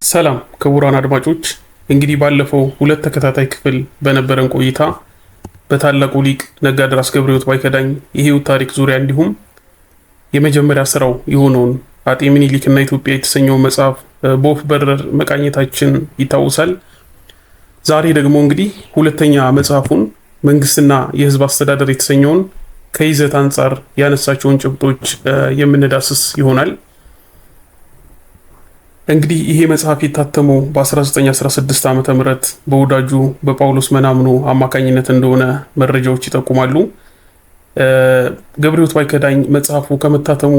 ሰላም ክቡራን አድማጮች፣ እንግዲህ ባለፈው ሁለት ተከታታይ ክፍል በነበረን ቆይታ በታላቁ ሊቅ ነጋድራስ ገብረሕይወት ባይከዳኝ የሕይወት ታሪክ ዙሪያ እንዲሁም የመጀመሪያ ስራው የሆነውን አጤ ምኒልክና ኢትዮጵያ የተሰኘው መጽሐፍ በወፍ በረር መቃኘታችን ይታወሳል። ዛሬ ደግሞ እንግዲህ ሁለተኛ መጽሐፉን መንግስትና የሕዝብ አስተዳደር የተሰኘውን ከይዘት አንጻር ያነሳቸውን ጭብጦች የምንዳስስ ይሆናል። እንግዲህ ይሄ መጽሐፍ የታተመው በ1916 ዓ ም በወዳጁ በጳውሎስ መናምኑ አማካኝነት እንደሆነ መረጃዎች ይጠቁማሉ። ገብረሕይወት ባይከዳኝ መጽሐፉ ከመታተሙ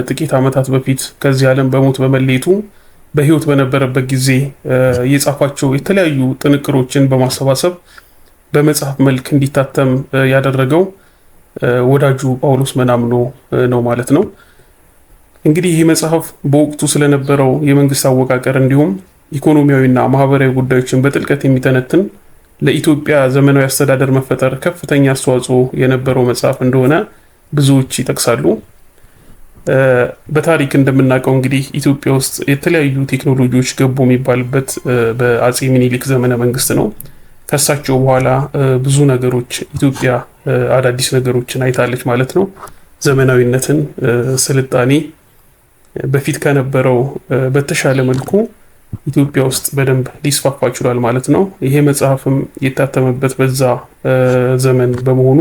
ጥቂት ዓመታት በፊት ከዚህ ዓለም በሞት በመለየቱ በሕይወት በነበረበት ጊዜ የጻፋቸው የተለያዩ ጥንቅሮችን በማሰባሰብ በመጽሐፍ መልክ እንዲታተም ያደረገው ወዳጁ ጳውሎስ መናምኖ ነው ማለት ነው። እንግዲህ ይህ መጽሐፍ በወቅቱ ስለነበረው የመንግስት አወቃቀር እንዲሁም ኢኮኖሚያዊና ማህበራዊ ጉዳዮችን በጥልቀት የሚተነትን ለኢትዮጵያ ዘመናዊ አስተዳደር መፈጠር ከፍተኛ አስተዋጽኦ የነበረው መጽሐፍ እንደሆነ ብዙዎች ይጠቅሳሉ። በታሪክ እንደምናውቀው እንግዲህ ኢትዮጵያ ውስጥ የተለያዩ ቴክኖሎጂዎች ገቡ የሚባልበት በአጼ ምኒልክ ዘመነ መንግስት ነው። ከሳቸው በኋላ ብዙ ነገሮች ኢትዮጵያ አዳዲስ ነገሮችን አይታለች ማለት ነው። ዘመናዊነትን፣ ስልጣኔ በፊት ከነበረው በተሻለ መልኩ ኢትዮጵያ ውስጥ በደንብ ሊስፋፋ ችሏል ማለት ነው። ይሄ መጽሐፍም የታተመበት በዛ ዘመን በመሆኑ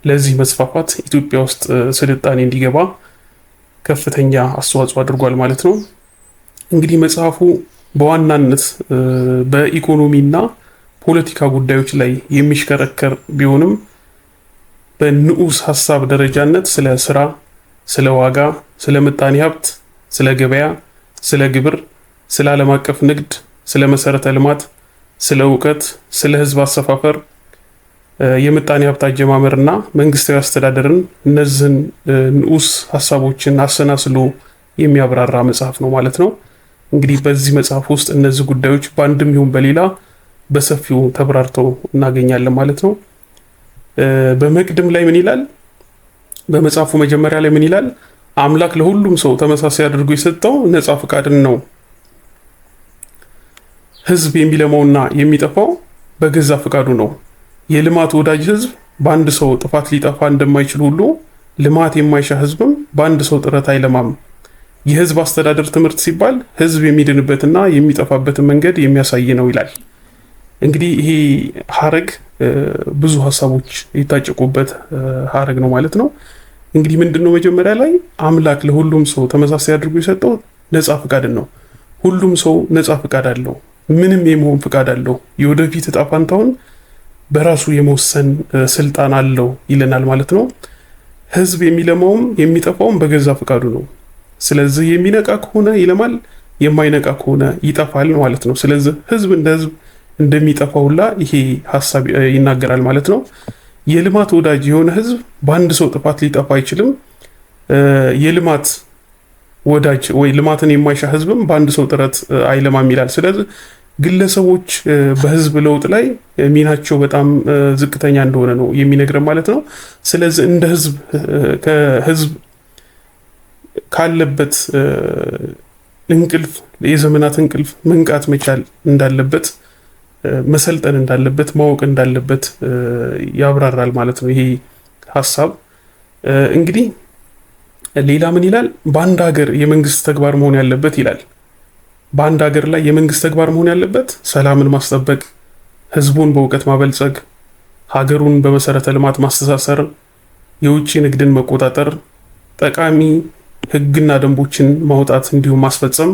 ለዚህ መስፋፋት ኢትዮጵያ ውስጥ ስልጣኔ እንዲገባ ከፍተኛ አስተዋጽኦ አድርጓል ማለት ነው። እንግዲህ መጽሐፉ በዋናነት በኢኮኖሚና ፖለቲካ ጉዳዮች ላይ የሚሽከረከር ቢሆንም በንዑስ ሀሳብ ደረጃነት ስለ ስራ፣ ስለ ዋጋ፣ ስለ ምጣኔ ሀብት፣ ስለ ገበያ፣ ስለ ግብር፣ ስለ ዓለም አቀፍ ንግድ፣ ስለ መሰረተ ልማት፣ ስለ እውቀት፣ ስለ ህዝብ አሰፋፈር፣ የምጣኔ ሀብት አጀማመርና መንግስታዊ አስተዳደርን እነዚህን ንዑስ ሀሳቦችን አሰናስሎ የሚያብራራ መጽሐፍ ነው ማለት ነው። እንግዲህ በዚህ መጽሐፍ ውስጥ እነዚህ ጉዳዮች በአንድም ይሁን በሌላ በሰፊው ተብራርተው እናገኛለን ማለት ነው። በመቅድም ላይ ምን ይላል? በመጽሐፉ መጀመሪያ ላይ ምን ይላል? አምላክ ለሁሉም ሰው ተመሳሳይ አድርጎ የሰጠው ነፃ ፈቃድን ነው። ህዝብ የሚለማውና የሚጠፋው በገዛ ፈቃዱ ነው። የልማት ወዳጅ ህዝብ በአንድ ሰው ጥፋት ሊጠፋ እንደማይችል ሁሉ ልማት የማይሻ ህዝብም በአንድ ሰው ጥረት አይለማም። የህዝብ አስተዳደር ትምህርት ሲባል ህዝብ የሚድንበትና የሚጠፋበትን መንገድ የሚያሳይ ነው ይላል። እንግዲህ ይሄ ሀረግ ብዙ ሀሳቦች የታጨቁበት ሀረግ ነው ማለት ነው። እንግዲህ ምንድን ነው መጀመሪያ ላይ አምላክ ለሁሉም ሰው ተመሳሳይ አድርጎ የሰጠው ነፃ ፍቃድን ነው። ሁሉም ሰው ነፃ ፍቃድ አለው። ምንም የመሆን ፍቃድ አለው። የወደፊት እጣ ፋንታውን በራሱ የመወሰን ስልጣን አለው ይለናል ማለት ነው። ህዝብ የሚለማውም የሚጠፋውም በገዛ ፍቃዱ ነው። ስለዚህ የሚነቃ ከሆነ ይለማል፣ የማይነቃ ከሆነ ይጠፋል ማለት ነው። ስለዚህ ህዝብ እንደ ህዝብ እንደሚጠፋ ሁላ ይሄ ሀሳብ ይናገራል ማለት ነው። የልማት ወዳጅ የሆነ ህዝብ በአንድ ሰው ጥፋት ሊጠፋ አይችልም። የልማት ወዳጅ ወይ ልማትን የማይሻ ህዝብም በአንድ ሰው ጥረት አይለማም ይላል። ስለዚህ ግለሰቦች በህዝብ ለውጥ ላይ ሚናቸው በጣም ዝቅተኛ እንደሆነ ነው የሚነግረን ማለት ነው። ስለዚህ እንደ ህዝብ ከህዝብ ካለበት እንቅልፍ የዘመናት እንቅልፍ መንቃት መቻል እንዳለበት፣ መሰልጠን እንዳለበት፣ ማወቅ እንዳለበት ያብራራል ማለት ነው ይሄ ሀሳብ። እንግዲህ ሌላ ምን ይላል? በአንድ ሀገር የመንግስት ተግባር መሆን ያለበት ይላል። በአንድ ሀገር ላይ የመንግስት ተግባር መሆን ያለበት ሰላምን ማስጠበቅ፣ ህዝቡን በእውቀት ማበልጸግ፣ ሀገሩን በመሰረተ ልማት ማስተሳሰር፣ የውጭ ንግድን መቆጣጠር፣ ጠቃሚ ህግና ደንቦችን ማውጣት እንዲሁም ማስፈጸም፣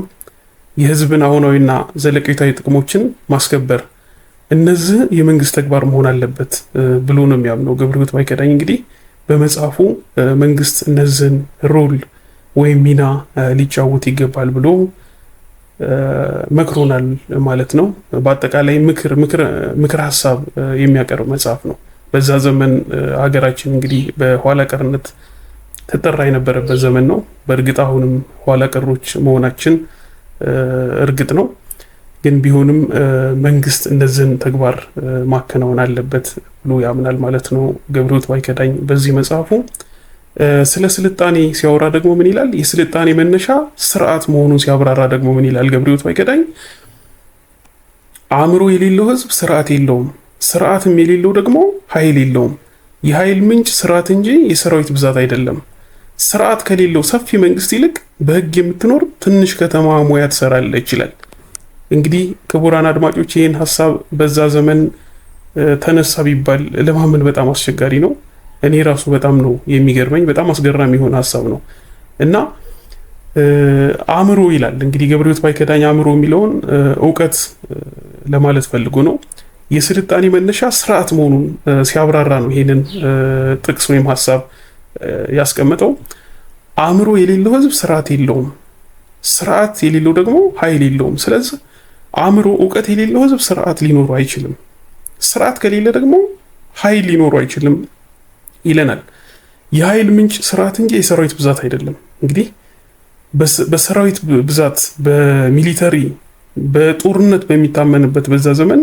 የህዝብን አሁናዊና ዘለቄታዊ ጥቅሞችን ማስከበር፣ እነዚህ የመንግስት ተግባር መሆን አለበት ብሎ ነው የሚያምነው ገብረሕይወት ባይከዳኝ። እንግዲህ በመጽሐፉ መንግስት እነዚህን ሮል ወይም ሚና ሊጫወት ይገባል ብሎ መክሮናል ማለት ነው። በአጠቃላይ ምክር ሀሳብ የሚያቀርብ መጽሐፍ ነው። በዛ ዘመን ሀገራችን እንግዲህ በኋላ ቀርነት ተጠራ የነበረበት ዘመን ነው። በእርግጥ አሁንም ኋላ ቀሮች መሆናችን እርግጥ ነው። ግን ቢሆንም መንግስት እነዚህን ተግባር ማከናወን አለበት ብሎ ያምናል ማለት ነው ገብረሕይወት ባይከዳኝ በዚህ መጽሐፉ። ስለ ስልጣኔ ሲያወራ ደግሞ ምን ይላል? የስልጣኔ መነሻ ስርዓት መሆኑን ሲያብራራ ደግሞ ምን ይላል? ገብረሕይወት ባይከዳኝ አእምሮ የሌለው ህዝብ ስርዓት የለውም፣ ስርዓትም የሌለው ደግሞ ኃይል የለውም። የኃይል ምንጭ ስርዓት እንጂ የሰራዊት ብዛት አይደለም። ስርዓት ከሌለው ሰፊ መንግስት ይልቅ በህግ የምትኖር ትንሽ ከተማ ሙያ ትሰራለች ይላል። እንግዲህ ክቡራን አድማጮች ይህን ሀሳብ በዛ ዘመን ተነሳ ቢባል ለማመን በጣም አስቸጋሪ ነው። እኔ ራሱ በጣም ነው የሚገርመኝ። በጣም አስገራሚ የሆነ ሀሳብ ነው እና አእምሮ ይላል እንግዲህ ገብረሕይወት ባይከዳኝ አእምሮ የሚለውን እውቀት ለማለት ፈልጎ ነው። የስልጣኔ መነሻ ስርዓት መሆኑን ሲያብራራ ነው ይሄንን ጥቅስ ወይም ሀሳብ ያስቀመጠው። አእምሮ የሌለው ህዝብ ስርዓት የለውም፣ ስርዓት የሌለው ደግሞ ኃይል የለውም። ስለዚህ አእምሮ እውቀት የሌለው ህዝብ ስርዓት ሊኖረው አይችልም፣ ስርዓት ከሌለ ደግሞ ኃይል ሊኖረው አይችልም ይለናል። የኃይል ምንጭ ስርዓት እንጂ የሰራዊት ብዛት አይደለም። እንግዲህ በሰራዊት ብዛት በሚሊተሪ በጦርነት በሚታመንበት በዛ ዘመን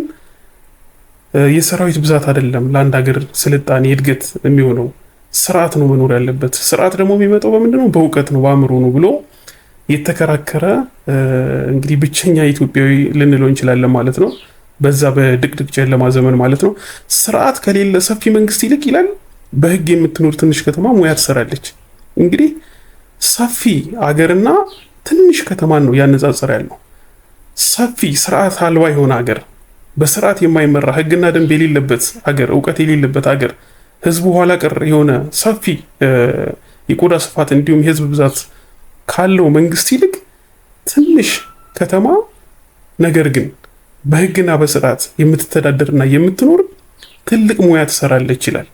የሰራዊት ብዛት አይደለም ለአንድ ሀገር ስልጣኔ እድገት የሚሆነው፣ ስርዓት ነው መኖር ያለበት። ስርዓት ደግሞ የሚመጣው በምንድን ነው? በእውቀት ነው፣ በአእምሮ ነው ብሎ የተከራከረ እንግዲህ ብቸኛ ኢትዮጵያዊ ልንለው እንችላለን ማለት ነው። በዛ በድቅድቅ ጨለማ ዘመን ማለት ነው። ስርዓት ከሌለ ሰፊ መንግስት ይልቅ ይላል በህግ የምትኖር ትንሽ ከተማ ሙያ ትሰራለች። እንግዲህ ሰፊ አገርና ትንሽ ከተማን ነው ያነጻጸር ያለው። ሰፊ ስርዓት አልባ የሆነ አገር፣ በስርዓት የማይመራ ህግና ደንብ የሌለበት አገር፣ እውቀት የሌለበት አገር፣ ህዝቡ ኋላ ቀር የሆነ ሰፊ የቆዳ ስፋት እንዲሁም የህዝብ ብዛት ካለው መንግስት ይልቅ ትንሽ ከተማ ነገር ግን በህግና በስርዓት የምትተዳደርና የምትኖር ትልቅ ሙያ ትሰራለች ይላል።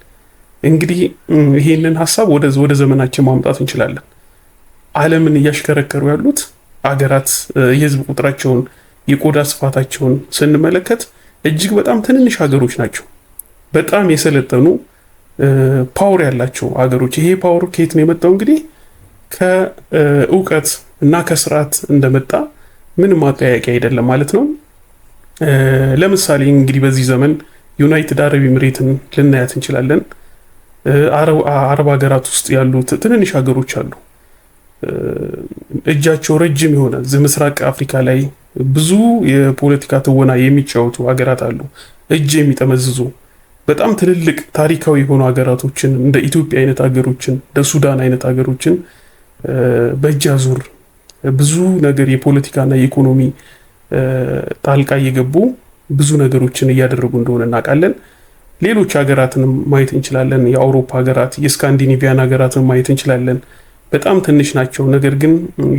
እንግዲህ ይሄንን ሀሳብ ወደ ዘመናችን ማምጣት እንችላለን። ዓለምን እያሽከረከሩ ያሉት አገራት የህዝብ ቁጥራቸውን የቆዳ ስፋታቸውን ስንመለከት እጅግ በጣም ትንንሽ ሀገሮች ናቸው። በጣም የሰለጠኑ power ያላቸው ሀገሮች። ይሄ power ከየት ነው የመጣው? እንግዲህ ከእውቀት እና ከስርዓት እንደመጣ ምንም አጠያያቂ አይደለም ማለት ነው። ለምሳሌ እንግዲህ በዚህ ዘመን ዩናይትድ አረብ ኤሚሬትን ልናያት እንችላለን። አረብ ሀገራት ውስጥ ያሉ ትንንሽ ሀገሮች አሉ። እጃቸው ረጅም የሆነ እዚህ ምስራቅ አፍሪካ ላይ ብዙ የፖለቲካ ትወና የሚጫወቱ ሀገራት አሉ። እጅ የሚጠመዝዙ በጣም ትልልቅ ታሪካዊ የሆኑ ሀገራቶችን እንደ ኢትዮጵያ አይነት ሀገሮችን፣ እንደ ሱዳን አይነት ሀገሮችን በእጅ አዙር ብዙ ነገር የፖለቲካና የኢኮኖሚ ጣልቃ እየገቡ ብዙ ነገሮችን እያደረጉ እንደሆነ እናውቃለን። ሌሎች ሀገራትንም ማየት እንችላለን። የአውሮፓ ሀገራት፣ የስካንዲኔቪያን ሀገራትን ማየት እንችላለን። በጣም ትንሽ ናቸው፣ ነገር ግን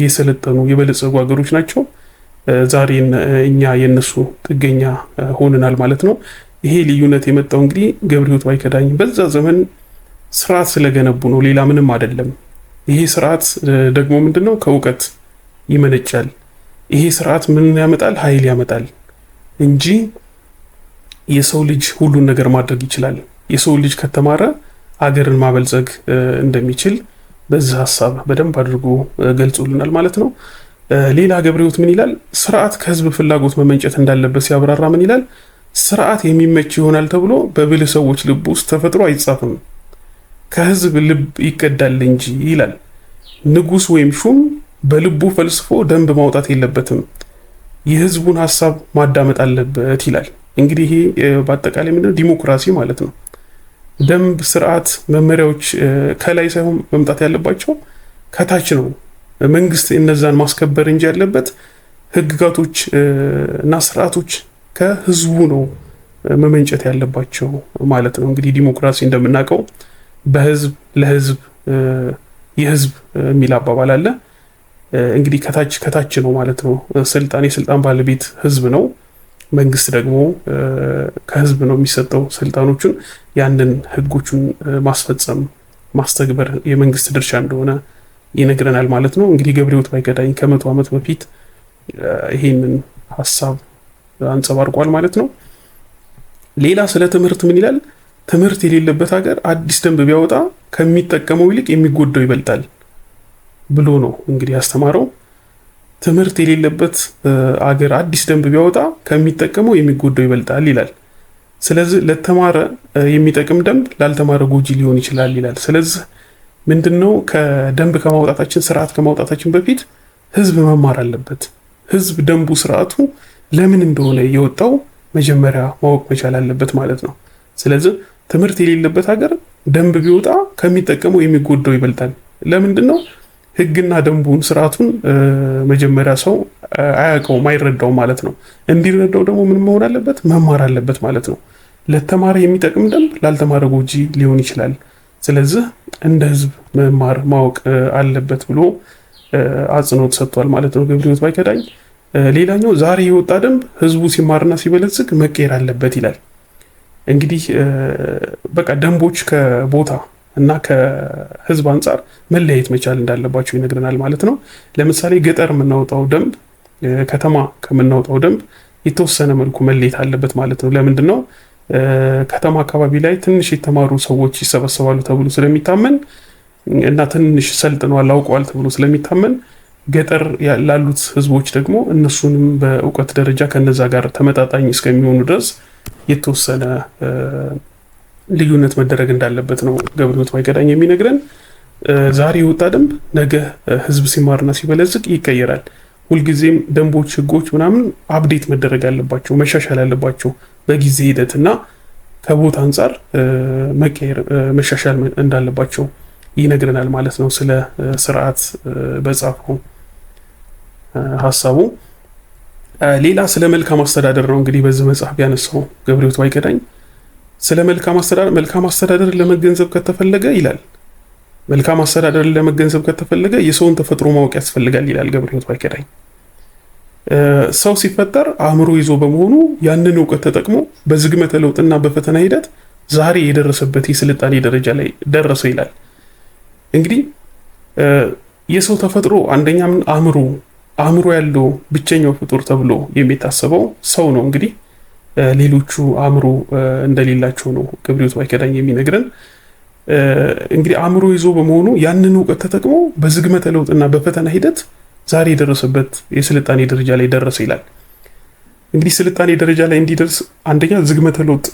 የሰለጠኑ የበለጸጉ ሀገሮች ናቸው። ዛሬ እኛ የነሱ ጥገኛ ሆነናል ማለት ነው። ይሄ ልዩነት የመጣው እንግዲህ ገብረሕይወት ባይከዳኝ በዛ ዘመን ስርዓት ስለገነቡ ነው፣ ሌላ ምንም አይደለም። ይሄ ስርዓት ደግሞ ምንድነው? ከእውቀት ይመነጫል። ይሄ ስርዓት ምን ያመጣል? ኃይል ያመጣል እንጂ የሰው ልጅ ሁሉን ነገር ማድረግ ይችላል። የሰው ልጅ ከተማረ አገርን ማበልጸግ እንደሚችል በዚህ ሀሳብ በደንብ አድርጎ ገልጾልናል ማለት ነው። ሌላ ገብረሕይወት ምን ይላል? ስርዓት ከህዝብ ፍላጎት መመንጨት እንዳለበት ሲያብራራ ምን ይላል? ስርዓት የሚመች ይሆናል ተብሎ በብልህ ሰዎች ልብ ውስጥ ተፈጥሮ አይጻፍም፣ ከህዝብ ልብ ይቀዳል እንጂ ይላል። ንጉስ ወይም ሹም በልቡ ፈልስፎ ደንብ ማውጣት የለበትም፣ የህዝቡን ሀሳብ ማዳመጥ አለበት ይላል። እንግዲህ ይሄ በአጠቃላይ ምንድነው? ዲሞክራሲ ማለት ነው። ደንብ፣ ስርዓት፣ መመሪያዎች ከላይ ሳይሆን መምጣት ያለባቸው ከታች ነው። መንግስት እነዛን ማስከበር እንጂ ያለበት ህግጋቶች እና ስርዓቶች ከህዝቡ ነው መመንጨት ያለባቸው ማለት ነው። እንግዲህ ዲሞክራሲ እንደምናውቀው በህዝብ ለህዝብ የህዝብ የሚል አባባል አለ። እንግዲህ ከታች ከታች ነው ማለት ነው። ስልጣን የስልጣን ባለቤት ህዝብ ነው። መንግስት ደግሞ ከህዝብ ነው የሚሰጠው ስልጣኖቹን፣ ያንን ህጎቹን ማስፈጸም ማስተግበር የመንግስት ድርሻ እንደሆነ ይነግረናል ማለት ነው። እንግዲህ ገብረሕይወት ባይከዳኝ ከ100 ዓመት በፊት ይሄንን ሀሳብ አንጸባርቋል ማለት ነው። ሌላ ስለ ትምህርት ምን ይላል? ትምህርት የሌለበት ሀገር አዲስ ደንብ ቢያወጣ ከሚጠቀመው ይልቅ የሚጎዳው ይበልጣል ብሎ ነው እንግዲህ ያስተማረው። ትምህርት የሌለበት አገር አዲስ ደንብ ቢያወጣ ከሚጠቀመው የሚጎዳው ይበልጣል ይላል። ስለዚህ ለተማረ የሚጠቅም ደንብ ላልተማረ ጎጂ ሊሆን ይችላል ይላል። ስለዚህ ምንድነው? ከደንብ ከማውጣታችን ስርዓት ከማውጣታችን በፊት ህዝብ መማር አለበት። ህዝብ ደንቡ ስርዓቱ ለምን እንደሆነ የወጣው መጀመሪያ ማወቅ መቻል አለበት ማለት ነው። ስለዚህ ትምህርት የሌለበት ሀገር ደንብ ቢወጣ ከሚጠቀመው የሚጎዳው ይበልጣል። ለምንድን ነው? ህግና ደንቡን ስርዓቱን መጀመሪያ ሰው አያውቀውም፣ አይረዳውም ማለት ነው። እንዲረዳው ደግሞ ምን መሆን አለበት? መማር አለበት ማለት ነው። ለተማረ የሚጠቅም ደንብ ላልተማረ ጎጂ ሊሆን ይችላል። ስለዚህ እንደ ህዝብ መማር ማወቅ አለበት ብሎ አጽንኦት ሰጥቷል ማለት ነው ገብረሕይወት ባይከዳኝ። ሌላኛው ዛሬ የወጣ ደንብ ህዝቡ ሲማርና ሲበለጽግ መቀየር አለበት ይላል። እንግዲህ በቃ ደንቦች ከቦታ እና ከህዝብ አንጻር መለያየት መቻል እንዳለባቸው ይነግረናል ማለት ነው። ለምሳሌ ገጠር የምናወጣው ደንብ ከተማ ከምናወጣው ደንብ የተወሰነ መልኩ መለየት አለበት ማለት ነው። ለምንድን ነው? ከተማ አካባቢ ላይ ትንሽ የተማሩ ሰዎች ይሰበሰባሉ ተብሎ ስለሚታመን እና ትንሽ ሰልጥነዋል አውቀዋል ተብሎ ስለሚታመን ገጠር ላሉት ህዝቦች ደግሞ እነሱንም በእውቀት ደረጃ ከነዛ ጋር ተመጣጣኝ እስከሚሆኑ ድረስ የተወሰነ ልዩነት መደረግ እንዳለበት ነው ገብረሕይወት ባይከዳኝ የሚነግረን። ዛሬ የወጣ ደንብ ነገ ህዝብ ሲማርና ሲበለጽግ ይቀየራል። ሁልጊዜም ደንቦች፣ ህጎች ምናምን update መደረግ አለባቸው፣ መሻሻል አለባቸው በጊዜ ሂደት እና ከቦታ አንጻር መቀየር መሻሻል እንዳለባቸው ይነግረናል ማለት ነው። ስለ ስርዓት በጻፈው ሀሳቡ ሌላ ስለ መልካም አስተዳደር ነው እንግዲህ በዚህ መጽሐፍ ያነሳው ገብረሕይወት ባይከዳኝ። ስለ መልካም አስተዳደር መልካም አስተዳደር ለመገንዘብ ከተፈለገ ይላል፣ መልካም አስተዳደር ለመገንዘብ ከተፈለገ የሰውን ተፈጥሮ ማወቅ ያስፈልጋል ይላል ገብረሕይወት ባይከዳኝ። ሰው ሲፈጠር አእምሮ ይዞ በመሆኑ ያንን እውቀት ተጠቅሞ በዝግመተ ለውጥና በፈተና ሂደት ዛሬ የደረሰበት የስልጣኔ ደረጃ ላይ ደረሰ ይላል። እንግዲህ የሰው ተፈጥሮ አንደኛ ምን አእምሮ ያለው ብቸኛው ፍጡር ተብሎ የሚታሰበው ሰው ነው። እንግዲህ ሌሎቹ አእምሮ እንደሌላቸው ነው ገብረሕይወት ባይከዳኝ የሚነግረን። እንግዲህ አእምሮ ይዞ በመሆኑ ያንን እውቀት ተጠቅሞ በዝግመተ ለውጥና በፈተና ሂደት ዛሬ የደረሰበት የስልጣኔ ደረጃ ላይ ደረሰ ይላል። እንግዲህ ስልጣኔ ደረጃ ላይ እንዲደርስ አንደኛ ዝግመተ ለውጥ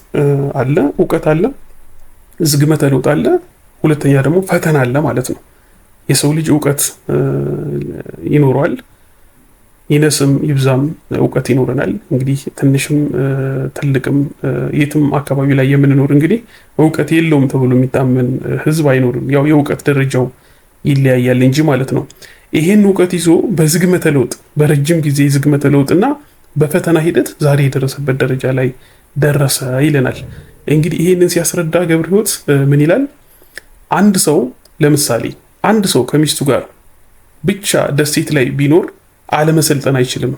አለ፣ እውቀት አለ፣ ዝግመተ ለውጥ አለ። ሁለተኛ ደግሞ ፈተና አለ ማለት ነው። የሰው ልጅ እውቀት ይኖረዋል፣ ይነስም ይብዛም እውቀት ይኖረናል። እንግዲህ ትንሽም ትልቅም የትም አካባቢ ላይ የምንኖር እንግዲህ እውቀት የለውም ተብሎ የሚታመን ሕዝብ አይኖርም። ያው የእውቀት ደረጃው ይለያያል እንጂ ማለት ነው። ይሄን እውቀት ይዞ በዝግመተ ለውጥ በረጅም ጊዜ ዝግመተ ለውጥና በፈተና ሂደት ዛሬ የደረሰበት ደረጃ ላይ ደረሰ ይለናል። እንግዲህ ይሄንን ሲያስረዳ ገብረሕይወት ምን ይላል? አንድ ሰው ለምሳሌ አንድ ሰው ከሚስቱ ጋር ብቻ ደሴት ላይ ቢኖር አለመሰልጠን አይችልም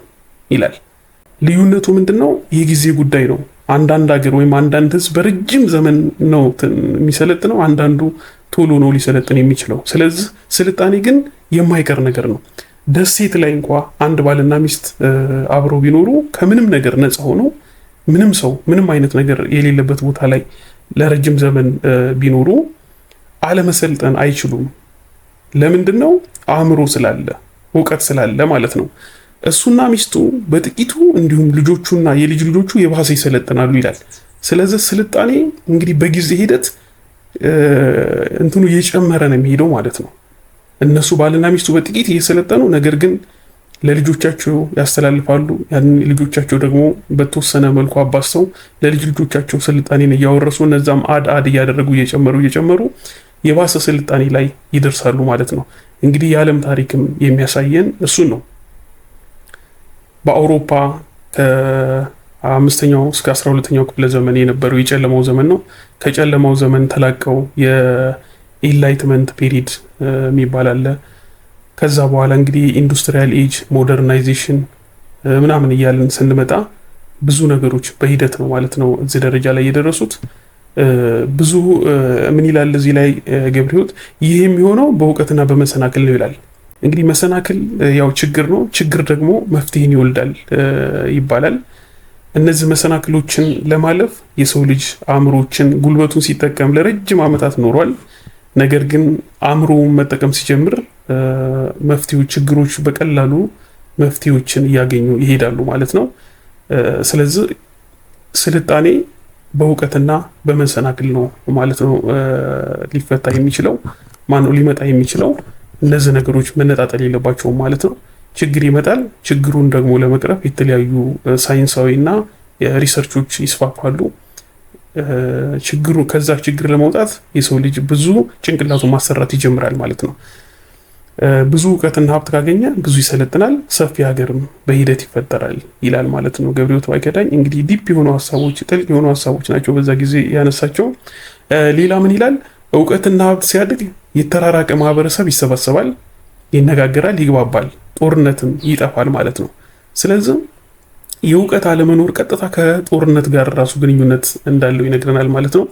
ይላል። ልዩነቱ ምንድነው? የጊዜ ጉዳይ ነው። አንዳንድ ሀገር ወይም አንዳንድ ህዝብ በረጅም ዘመን ነው የሚሰለጥነው፣ አንዳንዱ ቶሎ ነው ሊሰለጥን የሚችለው። ስለዚህ ስልጣኔ ግን የማይቀር ነገር ነው። ደሴት ላይ እንኳ አንድ ባልና ሚስት አብረው ቢኖሩ ከምንም ነገር ነፃ ሆነው ምንም ሰው ምንም አይነት ነገር የሌለበት ቦታ ላይ ለረጅም ዘመን ቢኖሩ አለመሰልጠን አይችሉም። ለምንድን ነው? አእምሮ ስላለ እውቀት ስላለ ማለት ነው። እሱና ሚስቱ በጥቂቱ እንዲሁም ልጆቹና የልጅ ልጆቹ የባሰ ይሰለጥናሉ ይላል። ስለዚህ ስልጣኔ እንግዲህ በጊዜ ሂደት እንትኑ እየጨመረ ነው የሚሄደው ማለት ነው። እነሱ ባልና ሚስቱ በጥቂት እየሰለጠኑ ነገር ግን ለልጆቻቸው ያስተላልፋሉ። ያን ልጆቻቸው ደግሞ በተወሰነ መልኩ አባዝተው ለልጅ ልጆቻቸው ስልጣኔን እያወረሱ እነዛም add add እያደረጉ እየጨመሩ እየጨመሩ የባሰ ስልጣኔ ላይ ይደርሳሉ ማለት ነው። እንግዲህ የዓለም ታሪክም የሚያሳየን እሱን ነው። በአውሮፓ ከ5ኛው እስከ 12ኛው ክፍለ ዘመን የነበረው የጨለማው ዘመን ነው። ከጨለማው ዘመን ተላቀው የ enlightenment period የሚባል አለ። ከዛ በኋላ እንግዲህ industrial age፣ modernization ምናምን እያልን ስንመጣ ብዙ ነገሮች በሂደት ነው ማለት ነው እዚህ ደረጃ ላይ የደረሱት። ብዙ ምን ይላል እዚህ ላይ ገብረሕይወት፣ ይህ የሚሆነው በእውቀትና በመሰናክል ነው ይላል። እንግዲህ መሰናክል ያው ችግር ነው፣ ችግር ደግሞ መፍትሄን ይወልዳል ይባላል። እነዚህ መሰናክሎችን ለማለፍ የሰው ልጅ አእምሮችን ጉልበቱን ሲጠቀም ለረጅም ዓመታት ኖሯል። ነገር ግን አእምሮውን መጠቀም ሲጀምር መፍትሄዎች፣ ችግሮች በቀላሉ መፍትሄዎችን እያገኙ ይሄዳሉ ማለት ነው። ስለዚህ ስልጣኔ በእውቀትና በመሰናክል ነው ማለት ነው ሊፈታ የሚችለው። ማነው ሊመጣ የሚችለው። እነዚህ ነገሮች መነጣጠል የለባቸውም ማለት ነው። ችግር ይመጣል። ችግሩን ደግሞ ለመቅረፍ የተለያዩ ሳይንሳዊና research ኦች ይስፋፋሉ። ችግሩ ከዛ ችግር ለመውጣት የሰው ልጅ ብዙ ጭንቅላቱ ማሰራት ይጀምራል ማለት ነው። ብዙ እውቀትና ሀብት ካገኘ ብዙ ይሰለጥናል፣ ሰፊ ሀገርም በሂደት ይፈጠራል ይላል ማለት ነው ገብረሕይወት ባይከዳኝ። እንግዲህ deep የሆኑ ሀሳቦች፣ ጥልቅ የሆኑ ሀሳቦች ናቸው በዛ ጊዜ ያነሳቸው። ሌላ ምን ይላል? እውቀትና ሀብት ሲያድግ የተራራቀ ማህበረሰብ ይሰበሰባል፣ ይነጋገራል፣ ይግባባል፣ ጦርነትም ይጠፋል ማለት ነው። ስለዚህ የእውቀት አለመኖር ቀጥታ ከጦርነት ጋር ራሱ ግንኙነት እንዳለው ይነግረናል ማለት ነው።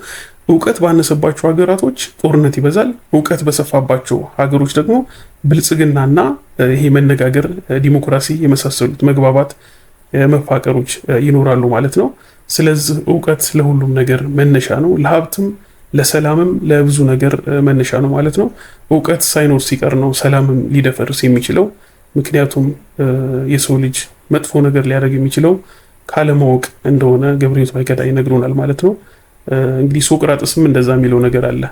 እውቀት ባነሰባቸው ሀገራቶች ጦርነት ይበዛል። እውቀት በሰፋባቸው ሀገሮች ደግሞ ብልጽግናና ይሄ መነጋገር፣ ዲሞክራሲ የመሳሰሉት መግባባት፣ መፋቀሮች ይኖራሉ ማለት ነው። ስለዚህ እውቀት ለሁሉም ነገር መነሻ ነው። ለሀብትም፣ ለሰላምም፣ ለብዙ ነገር መነሻ ነው ማለት ነው። እውቀት ሳይኖር ሲቀር ነው ሰላምም ሊደፈርስ የሚችለው። ምክንያቱም የሰው ልጅ መጥፎ ነገር ሊያደርግ የሚችለው ካለማወቅ እንደሆነ ገብረሕይወት ባይከዳኝ ይነግሩናል ማለት ነው። እንግዲህ ሶቅራጥስም እንደዛ የሚለው ነገር አለ።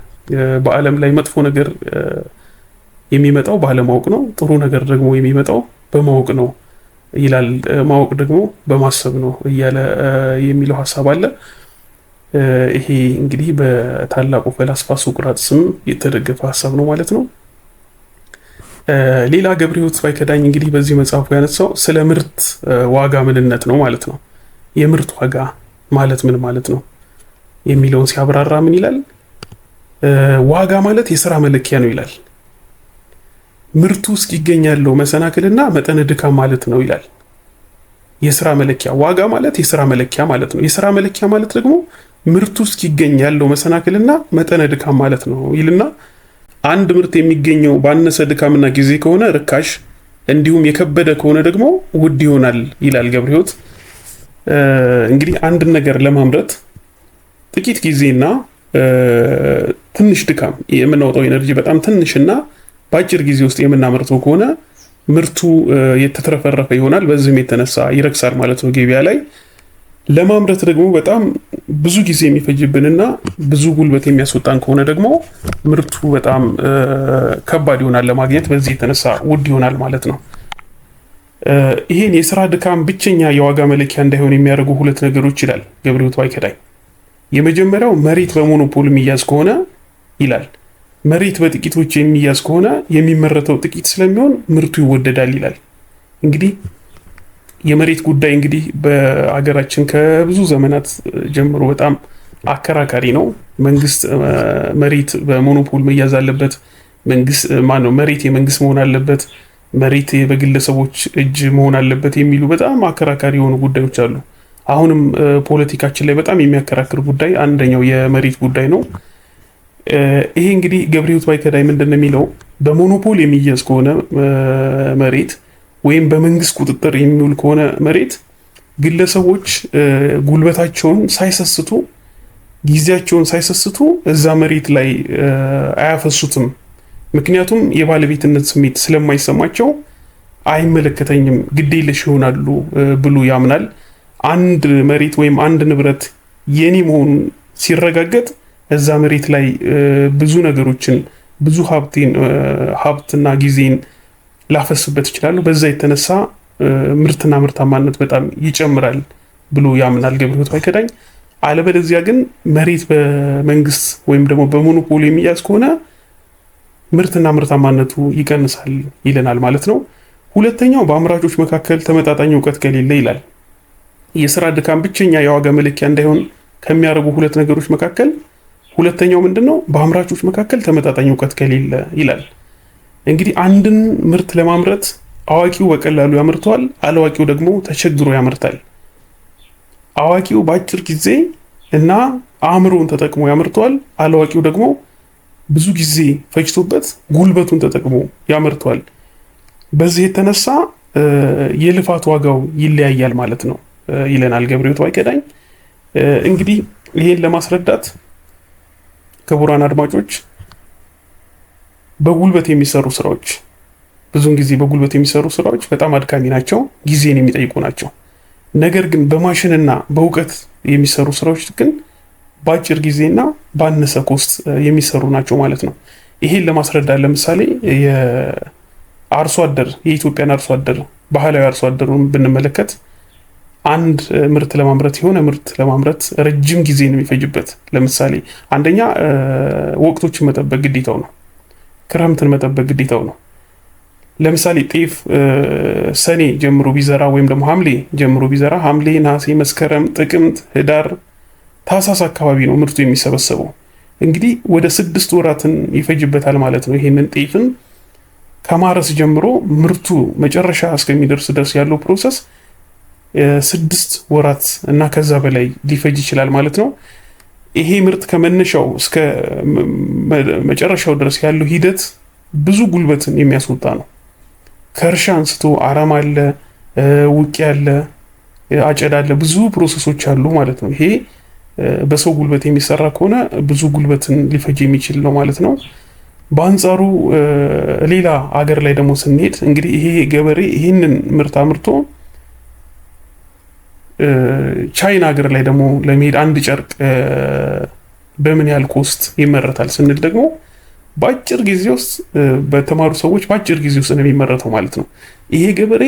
በዓለም ላይ መጥፎ ነገር የሚመጣው ባለማወቅ ነው፣ ጥሩ ነገር ደግሞ የሚመጣው በማወቅ ነው ይላል። ማወቅ ደግሞ በማሰብ ነው እያለ የሚለው ሀሳብ አለ። ይሄ እንግዲህ በታላቁ ፈላስፋ ሶቅራጥስም የተደገፈ ሀሳብ ነው ማለት ነው። ሌላ ገብረሕይወት ባይከዳኝ እንግዲህ በዚህ መጽሐፉ ያነሳው ስለ ምርት ዋጋ ምንነት ነው ማለት ነው። የምርት ዋጋ ማለት ምን ማለት ነው የሚለውን ሲያብራራ ምን ይላል? ዋጋ ማለት የስራ መለኪያ ነው ይላል። ምርቱ እስኪገኝ ያለው መሰናክልና መጠነ ድካም ማለት ነው ይላል። የስራ መለኪያ ዋጋ ማለት የስራ መለኪያ ማለት ነው። የስራ መለኪያ ማለት ደግሞ ምርቱ እስኪገኝ ያለው መሰናክልና መጠነ ድካም ማለት ነው ይልና አንድ ምርት የሚገኘው ባነሰ ድካምና ጊዜ ከሆነ ርካሽ፣ እንዲሁም የከበደ ከሆነ ደግሞ ውድ ይሆናል ይላል ገብረሕይወት። እንግዲህ አንድን ነገር ለማምረት ጥቂት ጊዜና ትንሽ ድካም የምናወጣው energy በጣም ትንሽና በአጭር ጊዜ ውስጥ የምናመርተው ከሆነ ምርቱ የተትረፈረፈ ይሆናል። በዚህም የተነሳ ይረክሳል ማለት ነው ገበያ ላይ። ለማምረት ደግሞ በጣም ብዙ ጊዜ የሚፈጅብንና ብዙ ጉልበት የሚያስወጣን ከሆነ ደግሞ ምርቱ በጣም ከባድ ይሆናል ለማግኘት። በዚህ የተነሳ ውድ ይሆናል ማለት ነው። ይሄን የስራ ድካም ብቸኛ የዋጋ መለኪያ እንዳይሆን የሚያደርጉ ሁለት ነገሮች ይላል ገብረሕይወት ባይከዳኝ። የመጀመሪያው መሬት በሞኖፖል የሚያዝ ከሆነ ይላል። መሬት በጥቂቶች የሚያዝ ከሆነ የሚመረተው ጥቂት ስለሚሆን ምርቱ ይወደዳል ይላል። እንግዲህ የመሬት ጉዳይ እንግዲህ በሀገራችን ከብዙ ዘመናት ጀምሮ በጣም አከራካሪ ነው። መንግስት መሬት በሞኖፖል መያዝ አለበት፣ መንግስት ማነው መሬት የመንግስት መሆን አለበት፣ መሬት በግለሰቦች እጅ መሆን አለበት የሚሉ በጣም አከራካሪ የሆኑ ጉዳዮች አሉ። አሁንም ፖለቲካችን ላይ በጣም የሚያከራክር ጉዳይ አንደኛው የመሬት ጉዳይ ነው። ይሄ እንግዲህ ገብረሕይወት ባይከዳኝ ምንድን ነው የሚለው በሞኖፖል የሚያዝ ከሆነ መሬት ወይም በመንግስት ቁጥጥር የሚውል ከሆነ መሬት ግለሰቦች ጉልበታቸውን ሳይሰስቱ ጊዜያቸውን ሳይሰስቱ እዛ መሬት ላይ አያፈሱትም። ምክንያቱም የባለቤትነት ስሜት ስለማይሰማቸው አይመለከተኝም፣ ግዴለሽ ይሆናሉ ብሎ ያምናል። አንድ መሬት ወይም አንድ ንብረት የኔ መሆኑን ሲረጋገጥ እዛ መሬት ላይ ብዙ ነገሮችን ብዙ ሀብትና ጊዜን ላፈስበት ይችላሉ። በዛ የተነሳ ምርትና ምርታማነት በጣም ይጨምራል ብሎ ያምናል ገብረሕይወት ባይከዳኝ። አለበለዚያ ግን መሬት በመንግስት ወይም ደግሞ በሞኖፖሊ የሚያዝ ከሆነ ምርትና ምርታማነቱ ይቀንሳል ይለናል ማለት ነው። ሁለተኛው በአምራቾች መካከል ተመጣጣኝ እውቀት ከሌለ ይላል። የስራ ድካም ብቸኛ የዋጋ መለኪያ እንዳይሆን ከሚያደርጉ ሁለት ነገሮች መካከል ሁለተኛው ምንድን ነው? በአምራቾች መካከል ተመጣጣኝ እውቀት ከሌለ ይላል። እንግዲህ አንድን ምርት ለማምረት አዋቂው በቀላሉ ያመርተዋል፣ አላዋቂው ደግሞ ተቸግሮ ያመርታል። አዋቂው በአጭር ጊዜ እና አእምሮውን ተጠቅሞ ያመርተዋል፣ አላዋቂው ደግሞ ብዙ ጊዜ ፈጅቶበት ጉልበቱን ተጠቅሞ ያመርተዋል። በዚህ የተነሳ የልፋት ዋጋው ይለያያል ማለት ነው ይለናል ገብረሕይወት ባይከዳኝ። እንግዲህ ይሄን ለማስረዳት ክቡራን አድማጮች በጉልበት የሚሰሩ ስራዎች ብዙውን ጊዜ በጉልበት የሚሰሩ ስራዎች በጣም አድካሚ ናቸው፣ ጊዜን የሚጠይቁ ናቸው። ነገር ግን በማሽንና በእውቀት የሚሰሩ ስራዎች ግን በአጭር ጊዜና ባነሰ cost የሚሰሩ ናቸው ማለት ነው። ይሄን ለማስረዳት ለምሳሌ የአርሶ አደር የኢትዮጵያን አርሶ አደር ባህላዊ አርሶ አደሩን ብንመለከት አንድ ምርት ለማምረት የሆነ ምርት ለማምረት ረጅም ጊዜ ነው የሚፈጅበት። ለምሳሌ አንደኛ ወቅቶችን መጠበቅ ግዴታው ነው። ክረምትን መጠበቅ ግዴታው ነው። ለምሳሌ ጤፍ ሰኔ ጀምሮ ቢዘራ ወይም ደግሞ ሐምሌ ጀምሮ ቢዘራ ሐምሌ፣ ነሐሴ፣ መስከረም፣ ጥቅምት፣ ህዳር፣ ታህሳስ አካባቢ ነው ምርቱ የሚሰበሰበው። እንግዲህ ወደ 6 ወራትን ይፈጅበታል ማለት ነው። ይሄንን ጤፍን ከማረስ ጀምሮ ምርቱ መጨረሻ እስከሚደርስ ድረስ ያለው process 6 ወራት እና ከዛ በላይ ሊፈጅ ይችላል ማለት ነው። ይሄ ምርት ከመነሻው እስከ መጨረሻው ድረስ ያለው ሂደት ብዙ ጉልበትን የሚያስወጣ ነው። ከእርሻ አንስቶ አረም አለ፣ ውቂያ አለ፣ አጨዳ አለ፣ ብዙ process ኦች አሉ ማለት ነው። ይሄ በሰው ጉልበት የሚሰራ ከሆነ ብዙ ጉልበትን ሊፈጅ የሚችል ነው ማለት ነው። በአንጻሩ ሌላ አገር ላይ ደግሞ ስንሄድ እንግዲህ ይሄ ገበሬ ይህንን ምርት አምርቶ ቻይና ሀገር ላይ ደግሞ ለመሄድ አንድ ጨርቅ በምን ያህል cost ይመረታል ስንል ደግሞ በአጭር ጊዜ ውስጥ በተማሩ ሰዎች በአጭር ጊዜ ውስጥ ነው የሚመረተው ማለት ነው። ይሄ ገበሬ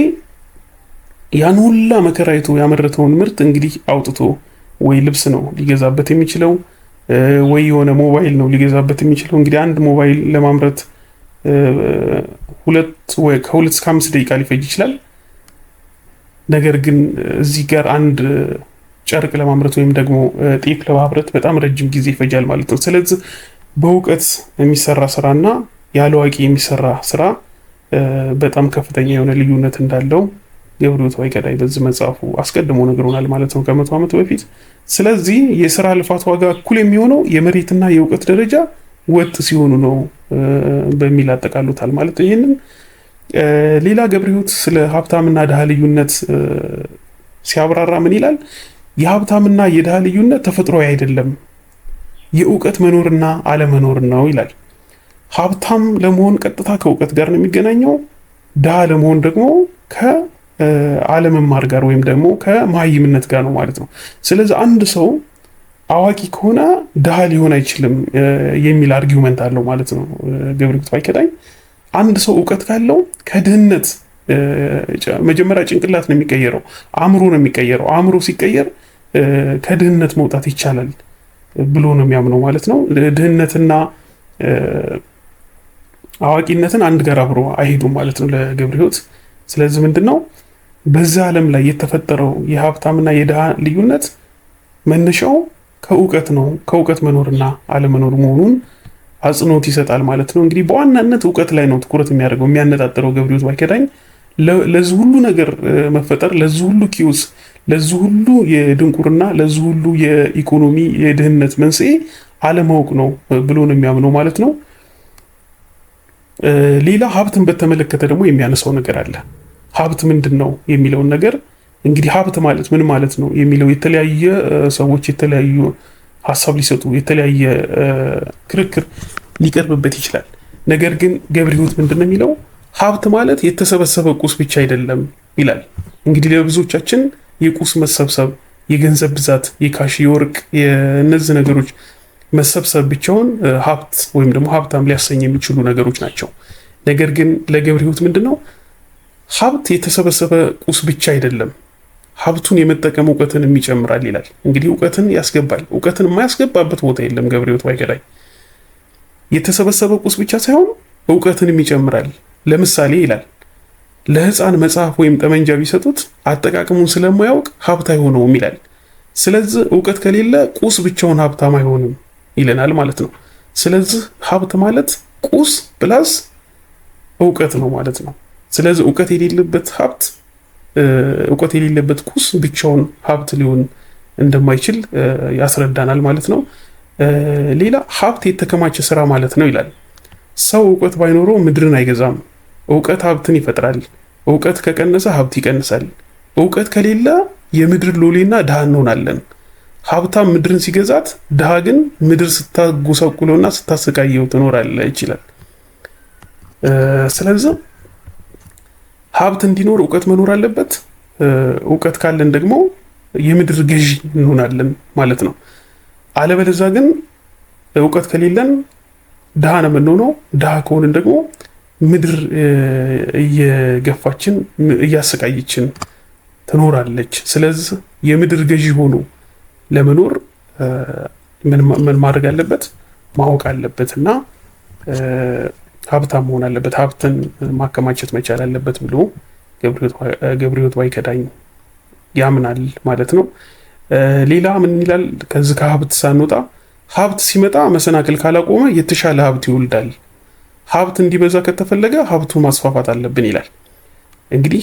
ያን ሁላ መከራ አይቶ ያመረተውን ምርት እንግዲህ አውጥቶ ወይ ልብስ ነው ሊገዛበት የሚችለው ወይ የሆነ ሞባይል ነው ሊገዛበት የሚችለው። እንግዲህ አንድ ሞባይል ለማምረት 2 ወይ ከ2 እስከ 5 ደቂቃ ሊፈጅ ይችላል። ነገር ግን እዚህ ጋር አንድ ጨርቅ ለማምረት ወይም ደግሞ ጤፍ ለማምረት በጣም ረጅም ጊዜ ይፈጃል ማለት ነው። ስለዚህ በእውቀት የሚሰራ ስራና ያለ አዋቂ የሚሰራ ስራ በጣም ከፍተኛ የሆነ ልዩነት እንዳለው ገብረሕይወት ባይከዳኝ በዚህ መጽሐፉ አስቀድሞ ነግሮናል ማለት ነው ከ100 ዓመት በፊት። ስለዚህ የስራ ልፋት ዋጋ እኩል የሚሆነው የመሬትና የእውቀት ደረጃ ወጥ ሲሆኑ ነው በሚል አጠቃሉታል ማለት ነው። ይሄንን ሌላ ገብረሕይወት ስለ ሀብታምና ድሃ ልዩነት ሲያብራራ ምን ይላል? የሀብታምና የድሃ ልዩነት ተፈጥሯዊ አይደለም፣ የእውቀት መኖርና አለመኖር ነው ይላል። ሀብታም ለመሆን ቀጥታ ከእውቀት ጋር ነው የሚገናኘው። ድሃ ለመሆን ደግሞ ከአለመማር ጋር ወይም ደግሞ ከመሃይምነት ጋር ነው ማለት ነው። ስለዚህ አንድ ሰው አዋቂ ከሆነ ድሃ ሊሆን አይችልም የሚል argument አለው ማለት ነው ገብረሕይወት ባይከዳኝ። አንድ ሰው እውቀት ካለው ከድህነት መጀመሪያ ጭንቅላት ነው የሚቀየረው፣ አእምሮ ነው የሚቀየረው። አእምሮ ሲቀየር ከድህነት መውጣት ይቻላል ብሎ ነው የሚያምነው ማለት ነው። ድህነትና አዋቂነትን አንድ ጋር አብሮ አይሄዱም ማለት ነው ለገብረሕይወት። ስለዚህ ምንድነው በዛ ዓለም ላይ የተፈጠረው የሀብታምና የድሃ ልዩነት መነሻው ከእውቀት ነው፣ ከእውቀት መኖርና አለመኖር መሆኑን አጽንኦት ይሰጣል ማለት ነው። እንግዲህ በዋናነት እውቀት ላይ ነው ትኩረት የሚያደርገው የሚያነጣጥረው ገብረሕይወት ባይከዳኝ። ለዚህ ሁሉ ነገር መፈጠር፣ ለዚህ ሁሉ ኪውስ፣ ለዚህ ሁሉ የድንቁርና፣ ለዚህ ሁሉ የኢኮኖሚ የድህነት መንስኤ አለማወቅ ነው ብሎ ነው የሚያምነው ማለት ነው። ሌላ ሀብትን በተመለከተ ደግሞ የሚያነሳው ነገር አለ። ሀብት ምንድነው የሚለውን ነገር እንግዲህ ሀብት ማለት ምን ማለት ነው የሚለው የተለያየ ሰዎች የተለያዩ ሐሳብ ሊሰጡ የተለያየ ክርክር ሊቀርብበት ይችላል። ነገር ግን ገብረሕይወት ምንድነው የሚለው? ሀብት ማለት የተሰበሰበ ቁስ ብቻ አይደለም ይላል። እንግዲህ ለብዙዎቻችን የቁስ መሰብሰብ፣ የገንዘብ ብዛት፣ የ cash፣ የወርቅ፣ የነዚህ ነገሮች መሰብሰብ ብቻውን ሀብት ወይም ደግሞ ሀብታም ሊያሰኝ የሚችሉ ነገሮች ናቸው። ነገር ግን ለገብረሕይወት ምንድነው ሀብት የተሰበሰበ ቁስ ብቻ አይደለም፣ ሀብቱን የመጠቀም እውቀትን ይጨምራል ይላል። እንግዲህ እውቀትን ያስገባል። እውቀትን የማያስገባበት ቦታ የለም ገብረሕይወት ባይከዳኝ። የተሰበሰበ ቁስ ብቻ ሳይሆን እውቀትንም ይጨምራል። ለምሳሌ ይላል ለህፃን መጽሐፍ ወይም ጠመንጃ ቢሰጡት አጠቃቀሙን ስለማያውቅ ሀብት አይሆነውም ይላል። ስለዚህ እውቀት ከሌለ ቁስ ብቻውን ሀብታም አይሆንም ይለናል ማለት ነው። ስለዚህ ሀብት ማለት ቁስ plus እውቀት ነው ማለት ነው። ስለዚህ እውቀት የሌለበት ሀብት እውቀት የሌለበት ቁስ ብቻውን ሀብት ሊሆን እንደማይችል ያስረዳናል ማለት ነው። ሌላ ሀብት የተከማቸ ስራ ማለት ነው ይላል። ሰው እውቀት ባይኖረው ምድርን አይገዛም። እውቀት ሀብትን ይፈጥራል። እውቀት ከቀነሰ ሀብት ይቀንሳል። እውቀት ከሌለ የምድር ሎሌና ድሃ እንሆናለን። ሀብታም ምድርን ሲገዛት፣ ድሃ ግን ምድር ስታጎሳቁለውና ስታሰቃየው ትኖራለች ይላል። ስለዚህ ሀብት እንዲኖር እውቀት መኖር አለበት። እውቀት ካለን ደግሞ የምድር ገዢ እንሆናለን ማለት ነው። አለበለዚያ ግን እውቀት ከሌለን ድሃ ነው የምንሆነው። ድሃ ከሆንን ደግሞ ምድር እየገፋችን እያሰቃየችን ትኖራለች። ስለዚህ የምድር ገዢ ሆኖ ለመኖር ምን ማድረግ አለበት? ማወቅ አለበት እና ሀብታም መሆን አለበት፣ ሀብትን ማከማቸት መቻል አለበት ብሎ ገብረሕይወት ባይከዳኝ ያምናል ማለት ነው። ሌላ ምን ይላል? ከዚህ ከሀብት ሳንወጣ ሀብት ሲመጣ መሰናክል ካላቆመ የተሻለ ሀብት ይወልዳል። ሀብት እንዲበዛ ከተፈለገ ሀብቱ ማስፋፋት አለብን ይላል። እንግዲህ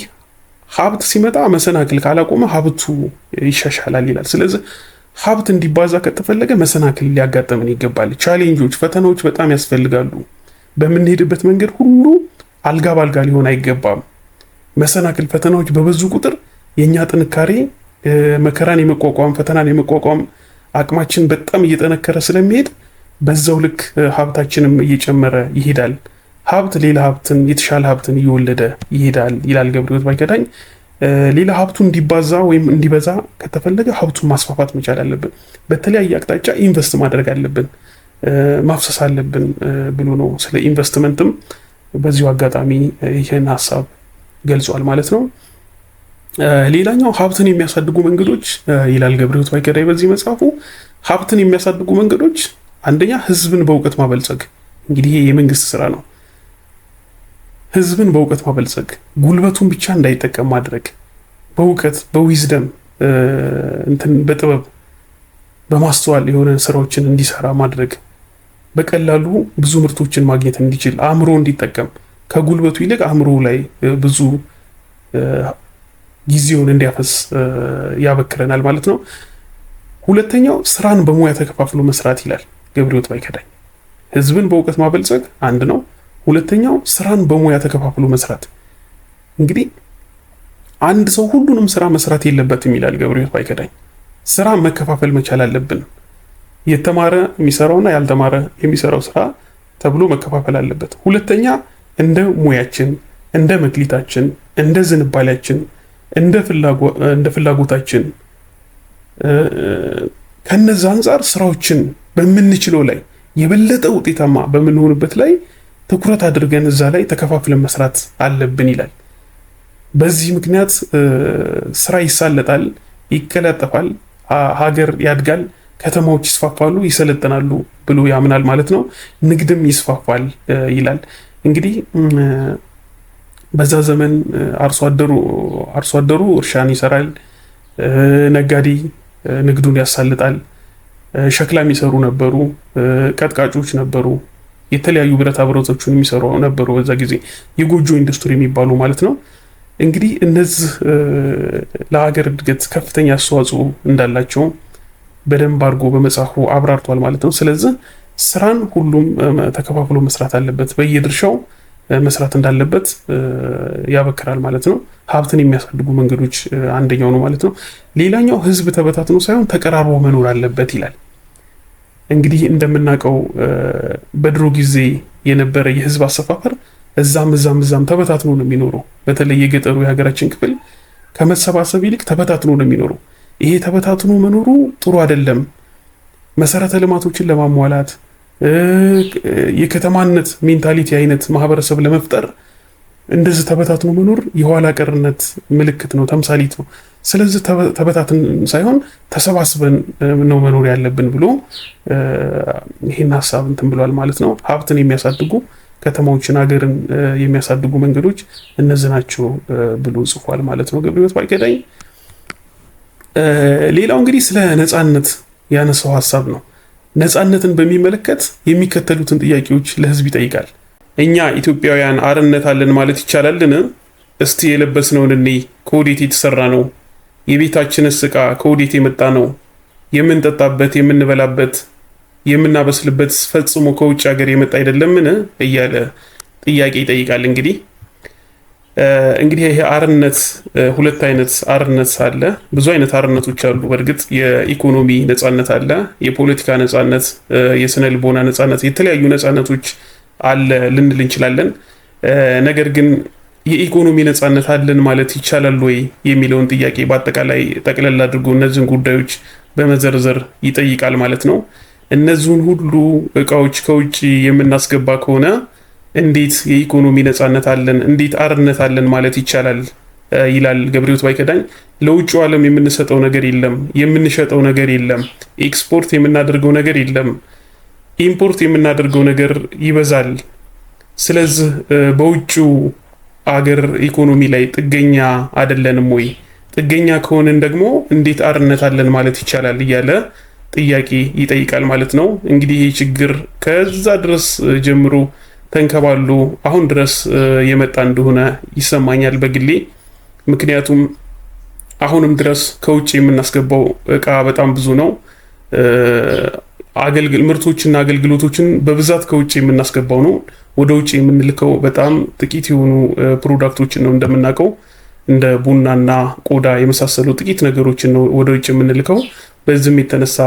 ሀብት ሲመጣ መሰናክል ካላቆመ ሀብቱ ይሻሻላል ይላል። ስለዚህ ሀብት እንዲባዛ ከተፈለገ መሰናክል ሊያጋጥመን ይገባል። Challenge ኦች፣ ፈተናዎች በጣም ያስፈልጋሉ። በምንሄድበት መንገድ ሁሉ አልጋ ባልጋ ሊሆን አይገባም። መሰናክል፣ ፈተናዎች በበዙ ቁጥር የእኛ ጥንካሬ መከራን የመቋቋም፣ ፈተናን የመቋቋም አቅማችን በጣም እየጠነከረ ስለሚሄድ በዛው ልክ ሀብታችንም እየጨመረ ይሄዳል። ሀብት ሌላ ሀብትን፣ የተሻለ ሀብትን እየወለደ ይሄዳል ይላል ገብረሕይወት ባይከዳኝ። ሌላ ሀብቱ እንዲባዛ ወይም እንዲበዛ ከተፈለገ ሀብቱን ማስፋፋት መቻል አለብን። በተለያየ አቅጣጫ invest ማድረግ አለብን፣ ማፍሰስ አለብን ብሎ ነው። ስለ ኢንቨስትመንትም በዚሁ አጋጣሚ ይህን ሀሳብ ገልጿል ማለት ነው። ሌላኛው ሀብትን የሚያሳድጉ መንገዶች ይላል ገብረሕይወት ባይከዳኝ በዚህ መጽሐፉ። ሀብትን የሚያሳድጉ መንገዶች አንደኛ ህዝብን በእውቀት ማበልጸግ። እንግዲህ ይሄ የመንግስት ስራ ነው። ህዝብን በእውቀት ማበልጸግ፣ ጉልበቱን ብቻ እንዳይጠቀም ማድረግ፣ በእውቀት በ wisdom እንትን በጥበብ በማስተዋል የሆነ ስራዎችን እንዲሰራ ማድረግ፣ በቀላሉ ብዙ ምርቶችን ማግኘት እንዲችል፣ አእምሮ እንዲጠቀም፣ ከጉልበቱ ይልቅ አእምሮ ላይ ብዙ ጊዜውን እንዲያፈስ ያበክረናል ማለት ነው። ሁለተኛው ስራን በሙያ ተከፋፍሎ መስራት ይላል ገብረሕይወት ባይከዳኝ። ህዝብን በእውቀት ማበልጸግ አንድ ነው። ሁለተኛው ስራን በሙያ ተከፋፍሎ መስራት። እንግዲህ አንድ ሰው ሁሉንም ስራ መስራት የለበትም ይላል ገብረሕይወት ባይከዳኝ። ስራ መከፋፈል መቻል አለብን። የተማረ የሚሰራውና ያልተማረ የሚሰራው ስራ ተብሎ መከፋፈል አለበት። ሁለተኛ እንደ ሙያችን፣ እንደ መክሊታችን፣ እንደ ዝንባሌያችን፣ እንደ ፍላጎታችን ከነዛ አንጻር ስራዎችን በምንችለው ላይ የበለጠ ውጤታማ በምንሆንበት ላይ ትኩረት አድርገን እዛ ላይ ተከፋፍለን መስራት አለብን ይላል። በዚህ ምክንያት ስራ ይሳለጣል፣ ይቀላጠፋል፣ ሀገር ያድጋል፣ ከተማዎች ይስፋፋሉ፣ ይሰለጥናሉ ብሎ ያምናል ማለት ነው። ንግድም ይስፋፋል ይላል። እንግዲህ በዛ ዘመን አርሶ አደሩ እርሻን ይሰራል፣ ነጋዴ ንግዱን ያሳልጣል፣ ሸክላ የሚሰሩ ነበሩ፣ ቀጥቃጮች ነበሩ፣ የተለያዩ ብረታ ብረቶችን የሚሰሩ ነበሩ። በዛ ጊዜ የጎጆ ኢንዱስትሪ የሚባሉ ማለት ነው። እንግዲህ እነዚህ ለሀገር እድገት ከፍተኛ አስተዋጽኦ እንዳላቸው በደንብ አድርጎ በመጽሐፉ አብራርቷል ማለት ነው። ስለዚህ ስራን ሁሉም ተከፋፍሎ መስራት አለበት፣ በየድርሻው መስራት እንዳለበት ያበክራል ማለት ነው። ሀብትን የሚያሳድጉ መንገዶች አንደኛው ነው ማለት ነው። ሌላኛው ህዝብ ተበታትኖ ሳይሆን ተቀራርቦ መኖር አለበት ይላል። እንግዲህ እንደምናውቀው በድሮ ጊዜ የነበረ የህዝብ አሰፋፈር እዛም እዛም እዛም ተበታትኖ ነው የሚኖረው። በተለይ የገጠሩ የሀገራችን ክፍል ከመሰባሰብ ይልቅ ተበታትኖ ነው የሚኖረው። ይሄ ተበታትኖ መኖሩ ጥሩ አይደለም። መሰረተ ልማቶችን ለማሟላት፣ የከተማነት mentality አይነት ማህበረሰብ ለመፍጠር እንደዚህ ተበታትኖ መኖር የኋላ ቀርነት ምልክት ነው፣ ተምሳሌት ነው። ስለዚህ ተበታትን ሳይሆን ተሰባስበን ነው መኖር ያለብን ብሎ ይህን ሀሳብ እንትን ብሏል ማለት ነው። ሀብትን የሚያሳድጉ፣ ከተማዎችን፣ ሀገርን የሚያሳድጉ መንገዶች እነዚህ ናቸው ብሎ ጽፏል ማለት ነው ገብረሕይወት ባይከዳኝ። ሌላው እንግዲህ ስለ ነፃነት ያነሳው ሀሳብ ነው። ነፃነትን በሚመለከት የሚከተሉትን ጥያቄዎች ለህዝብ ይጠይቃል። እኛ ኢትዮጵያውያን አርነት አለን ማለት ይቻላልን? እስቲ የለበስነውን እኔ ከወዴት የተሰራ ነው? የቤታችንስ ዕቃ ከወዴት የመጣ ነው? የምንጠጣበት፣ የምንበላበት፣ የምናበስልበት ፈጽሞ ከውጭ ሀገር የመጣ አይደለምን? እያለ ጥያቄ ይጠይቃል። እንግዲህ ይሄ አርነት ሁለት አይነት አርነት አለ። ብዙ አይነት አርነቶች አሉ። በእርግጥ የኢኮኖሚ ነጻነት አለ፣ የፖለቲካ ነጻነት፣ የስነ ልቦና ነጻነት፣ የተለያዩ ነጻነቶች አለ ልንል እንችላለን። ነገር ግን የኢኮኖሚ ነጻነት አለን ማለት ይቻላል ወይ የሚለውን ጥያቄ በአጠቃላይ ጠቅለል አድርጎ እነዚህን ጉዳዮች በመዘርዘር ይጠይቃል ማለት ነው። እነዚህን ሁሉ እቃዎች ከውጭ የምናስገባ ከሆነ እንዴት የኢኮኖሚ ነጻነት አለን፣ እንዴት አርነት አለን ማለት ይቻላል? ይላል ገብረሕይወት ባይከዳኝ። ለውጭው ዓለም የምንሰጠው ነገር የለም፣ የምንሸጠው ነገር የለም፣ ኤክስፖርት የምናደርገው ነገር የለም፣ import የምናደርገው ነገር ይበዛል። ስለዚህ በውጭው አገር ኢኮኖሚ ላይ ጥገኛ አይደለንም ወይ? ጥገኛ ከሆንን ደግሞ እንዴት አርነት አለን ማለት ይቻላል? እያለ ጥያቄ ይጠይቃል ማለት ነው። እንግዲህ ይህ ችግር ከዛ ድረስ ጀምሮ ተንከባሎ አሁን ድረስ የመጣ እንደሆነ ይሰማኛል በግሌ። ምክንያቱም አሁንም ድረስ ከውጭ የምናስገባው እቃ በጣም ብዙ ነው። ምርቶችና አገልግሎቶችን በብዛት ከውጭ የምናስገባው ነው። ወደ ውጭ የምንልከው በጣም ጥቂት የሆኑ product ኦችን ነው። እንደምናውቀው እንደ ቡናና ቆዳ የመሳሰሉ ጥቂት ነገሮችን ነው ወደ ውጭ የምንልከው። በዚህም የተነሳ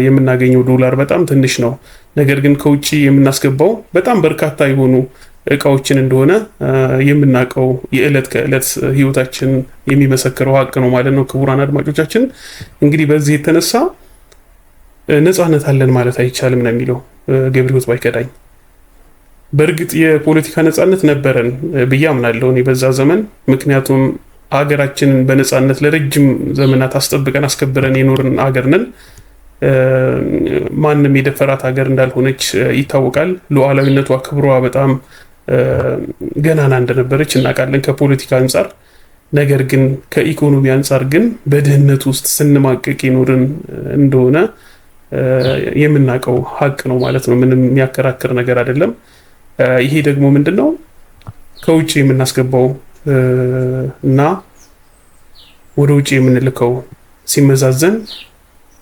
የምናገኘው ዶላር በጣም ትንሽ ነው። ነገር ግን ከውጭ የምናስገባው በጣም በርካታ የሆኑ እቃዎችን እንደሆነ የምናውቀው የዕለት ከዕለት ህይወታችን የሚመሰክረው ሀቅ ነው ማለት ነው። ክቡራን አድማጮቻችን፣ እንግዲህ በዚህ የተነሳ ነጻነት አለን ማለት አይቻልም ነው የሚለው ገብረሕይወት ባይከዳኝ። በእርግጥ የፖለቲካ ነጻነት ነበረን ብዬ አምናለሁ እኔ በዛ ዘመን። ምክንያቱም ሀገራችንን በነጻነት ለረጅም ዘመናት አስጠብቀን አስከብረን የኖርን ሀገር ነን። ማንም የደፈራት ሀገር እንዳልሆነች ይታወቃል። ሉዓላዊነቷ፣ ክብሯ በጣም ገናና እንደነበረች እናውቃለን ከፖለቲካ አንጻር። ነገር ግን ከኢኮኖሚ አንጻር ግን በድህነት ውስጥ ስንማቀቅ የኖርን እንደሆነ የምናውቀው ሀቅ ነው ማለት ነው። ምንም የሚያከራክር ነገር አይደለም። ይሄ ደግሞ ምንድን ነው? ከውጭ የምናስገባው እና ወደ ውጭ የምንልከው ሲመዛዘን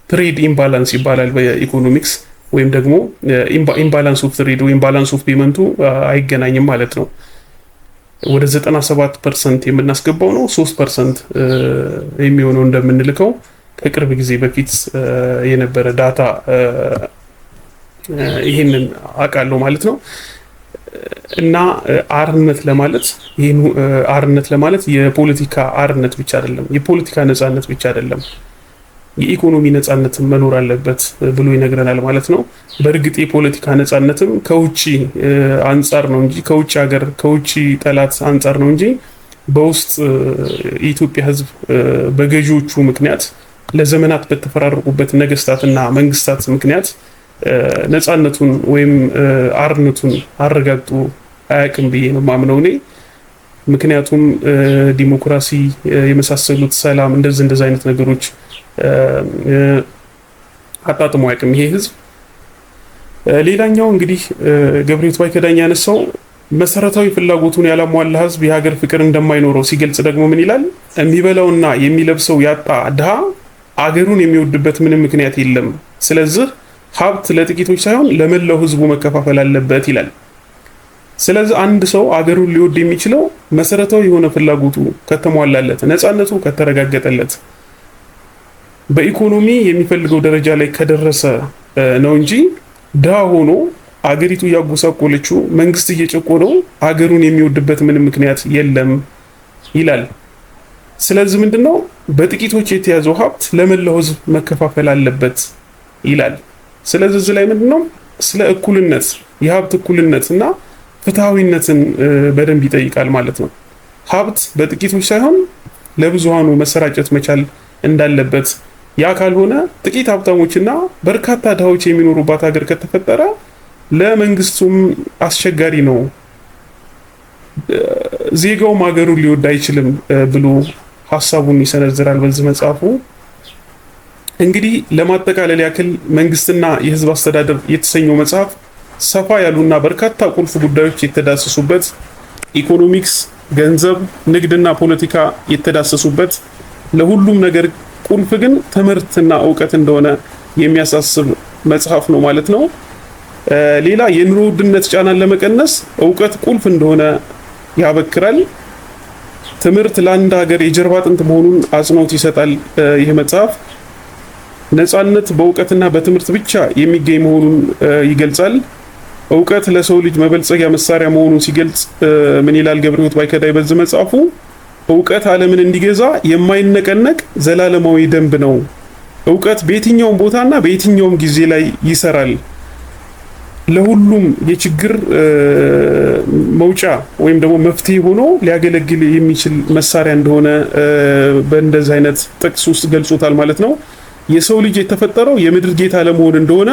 trade imbalance ይባላል በኢኮኖሚክስ፣ ወይም ደግሞ imbalance of trade ወይም balance of payment ኡ አይገናኝም ማለት ነው። ወደ 97% የምናስገባው ነው፣ 3% የሚሆነው እንደምንልከው ከቅርብ ጊዜ በፊት የነበረ data ይህንን አውቃለሁ ማለት ነው። እና አርነት ለማለት፣ ይህን አርነት ለማለት የፖለቲካ አርነት ብቻ አይደለም፣ የፖለቲካ ነጻነት ብቻ አይደለም፣ የኢኮኖሚ ነጻነትም መኖር አለበት ብሎ ይነግረናል ማለት ነው። በእርግጥ የፖለቲካ ነጻነትም ከውጭ አንጻር ነው እንጂ፣ ከውጭ ሀገር ከውጭ ጠላት አንጻር ነው እንጂ፣ በውስጥ የኢትዮጵያ ሕዝብ በገዢዎቹ ምክንያት ለዘመናት በተፈራረቁበት ነገስታትና መንግስታት ምክንያት ነጻነቱን ወይም አርነቱን አረጋግጦ አያውቅም ብዬ ነው የማምነው እኔ። ምክንያቱም ዲሞክራሲ የመሳሰሉት፣ ሰላም፣ እንደዚህ እንደዚህ አይነት ነገሮች አጣጥሞ አያውቅም ይሄ ህዝብ። ሌላኛው እንግዲህ ገብረሕይወት ባይከዳኝ ያነሳው መሰረታዊ ፍላጎቱን ያላሟላ ህዝብ የሀገር ፍቅር እንደማይኖረው ሲገልጽ ደግሞ ምን ይላል? የሚበላውና የሚለብሰው ያጣ ድሃ አገሩን የሚወድበት ምንም ምክንያት የለም። ስለዚህ ሀብት ለጥቂቶች ሳይሆን ለመላው ህዝቡ መከፋፈል አለበት ይላል። ስለዚህ አንድ ሰው አገሩን ሊወድ የሚችለው መሰረታዊ የሆነ ፍላጎቱ ከተሟላለት፣ ነፃነቱ ከተረጋገጠለት፣ በኢኮኖሚ የሚፈልገው ደረጃ ላይ ከደረሰ ነው እንጂ ድሃ ሆኖ አገሪቱ እያጎሳቆለችው፣ መንግስት እየጨቆነው አገሩን የሚወድበት ምንም ምክንያት የለም ይላል። ስለዚህ ምንድነው? በጥቂቶች የተያዘው ሀብት ለመላው ህዝብ መከፋፈል አለበት ይላል። ስለዚህ እዚህ ላይ ምንድነው? ስለ እኩልነት፣ የሀብት እኩልነት እና ፍትሃዊነትን በደንብ ይጠይቃል ማለት ነው። ሀብት በጥቂቶች ሳይሆን ለብዙሃኑ መሰራጨት መቻል እንዳለበት፣ ያ ካልሆነ ጥቂት ሀብታሞችና በርካታ ድሃዎች የሚኖሩባት ሀገር ከተፈጠረ ለመንግስቱም አስቸጋሪ ነው፣ ዜጋውም ሀገሩን ሊወድ አይችልም ብሎ ሀሳቡን ይሰነዝራል በዚህ መጽሐፉ። እንግዲህ ለማጠቃለል ያክል መንግስትና የህዝብ አስተዳደር የተሰኘው መጽሐፍ ሰፋ ያሉና በርካታ ቁልፍ ጉዳዮች የተዳሰሱበት፣ ኢኮኖሚክስ፣ ገንዘብ፣ ንግድና ፖለቲካ የተዳሰሱበት፣ ለሁሉም ነገር ቁልፍ ግን ትምህርትና እውቀት እንደሆነ የሚያሳስብ መጽሐፍ ነው ማለት ነው። ሌላ የኑሮ ውድነት ጫናን ለመቀነስ እውቀት ቁልፍ እንደሆነ ያበክራል። ትምህርት ለአንድ ሀገር የጀርባ አጥንት መሆኑን አጽንኦት ይሰጣል ይህ መጽሐፍ። ነጻነት በእውቀትና በትምህርት ብቻ የሚገኝ መሆኑን ይገልጻል። እውቀት ለሰው ልጅ መበልጸጊያ መሳሪያ መሆኑን ሲገልጽ ምን ይላል ገብረሕይወት ባይከዳኝ በዚህ መጽሐፉ? እውቀት ዓለምን እንዲገዛ የማይነቀነቅ ዘላለማዊ ደንብ ነው። እውቀት በየትኛውም ቦታና በየትኛውም ጊዜ ላይ ይሰራል። ለሁሉም የችግር መውጫ ወይም ደግሞ መፍትሄ ሆኖ ሊያገለግል የሚችል መሳሪያ እንደሆነ በእንደዚህ አይነት ጥቅስ ውስጥ ገልጾታል ማለት ነው። የሰው ልጅ የተፈጠረው የምድር ጌታ ለመሆን እንደሆነ፣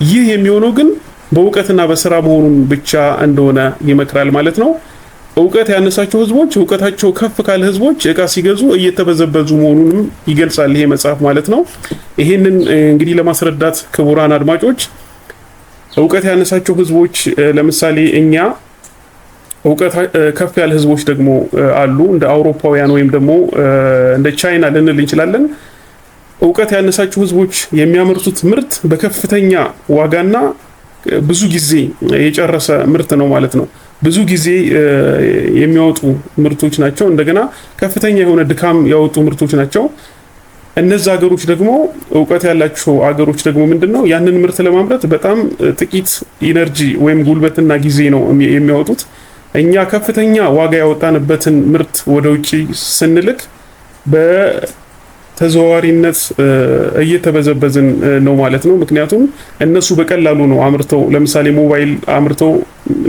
ይህ የሚሆነው ግን በእውቀትና በስራ መሆኑን ብቻ እንደሆነ ይመክራል ማለት ነው። እውቀት ያነሳቸው ህዝቦች እውቀታቸው ከፍ ካለ ህዝቦች እቃ ሲገዙ እየተበዘበዙ መሆኑንም ይገልጻል ይሄ መጽሐፍ ማለት ነው። ይሄንን እንግዲህ ለማስረዳት ክቡራን አድማጮች፣ እውቀት ያነሳቸው ህዝቦች ለምሳሌ እኛ፣ እውቀት ከፍ ያለ ህዝቦች ደግሞ አሉ፣ እንደ አውሮፓውያን ወይም ደግሞ እንደ ቻይና ልንል እንችላለን። እውቀት ያነሳቸው ህዝቦች የሚያመርቱት ምርት በከፍተኛ ዋጋና ብዙ ጊዜ የጨረሰ ምርት ነው ማለት ነው። ብዙ ጊዜ የሚያወጡ ምርቶች ናቸው። እንደገና ከፍተኛ የሆነ ድካም ያወጡ ምርቶች ናቸው። እነዛ ሀገሮች ደግሞ፣ እውቀት ያላቸው ሀገሮች ደግሞ ምንድን ነው፣ ያንን ምርት ለማምረት በጣም ጥቂት energy ወይም ጉልበትና ጊዜ ነው የሚያወጡት። እኛ ከፍተኛ ዋጋ ያወጣንበትን ምርት ወደ ውጭ ስንልክ በተዘዋዋሪነት እየተበዘበዝን ነው ማለት ነው። ምክንያቱም እነሱ በቀላሉ ነው አምርተው፣ ለምሳሌ ሞባይል አምርተው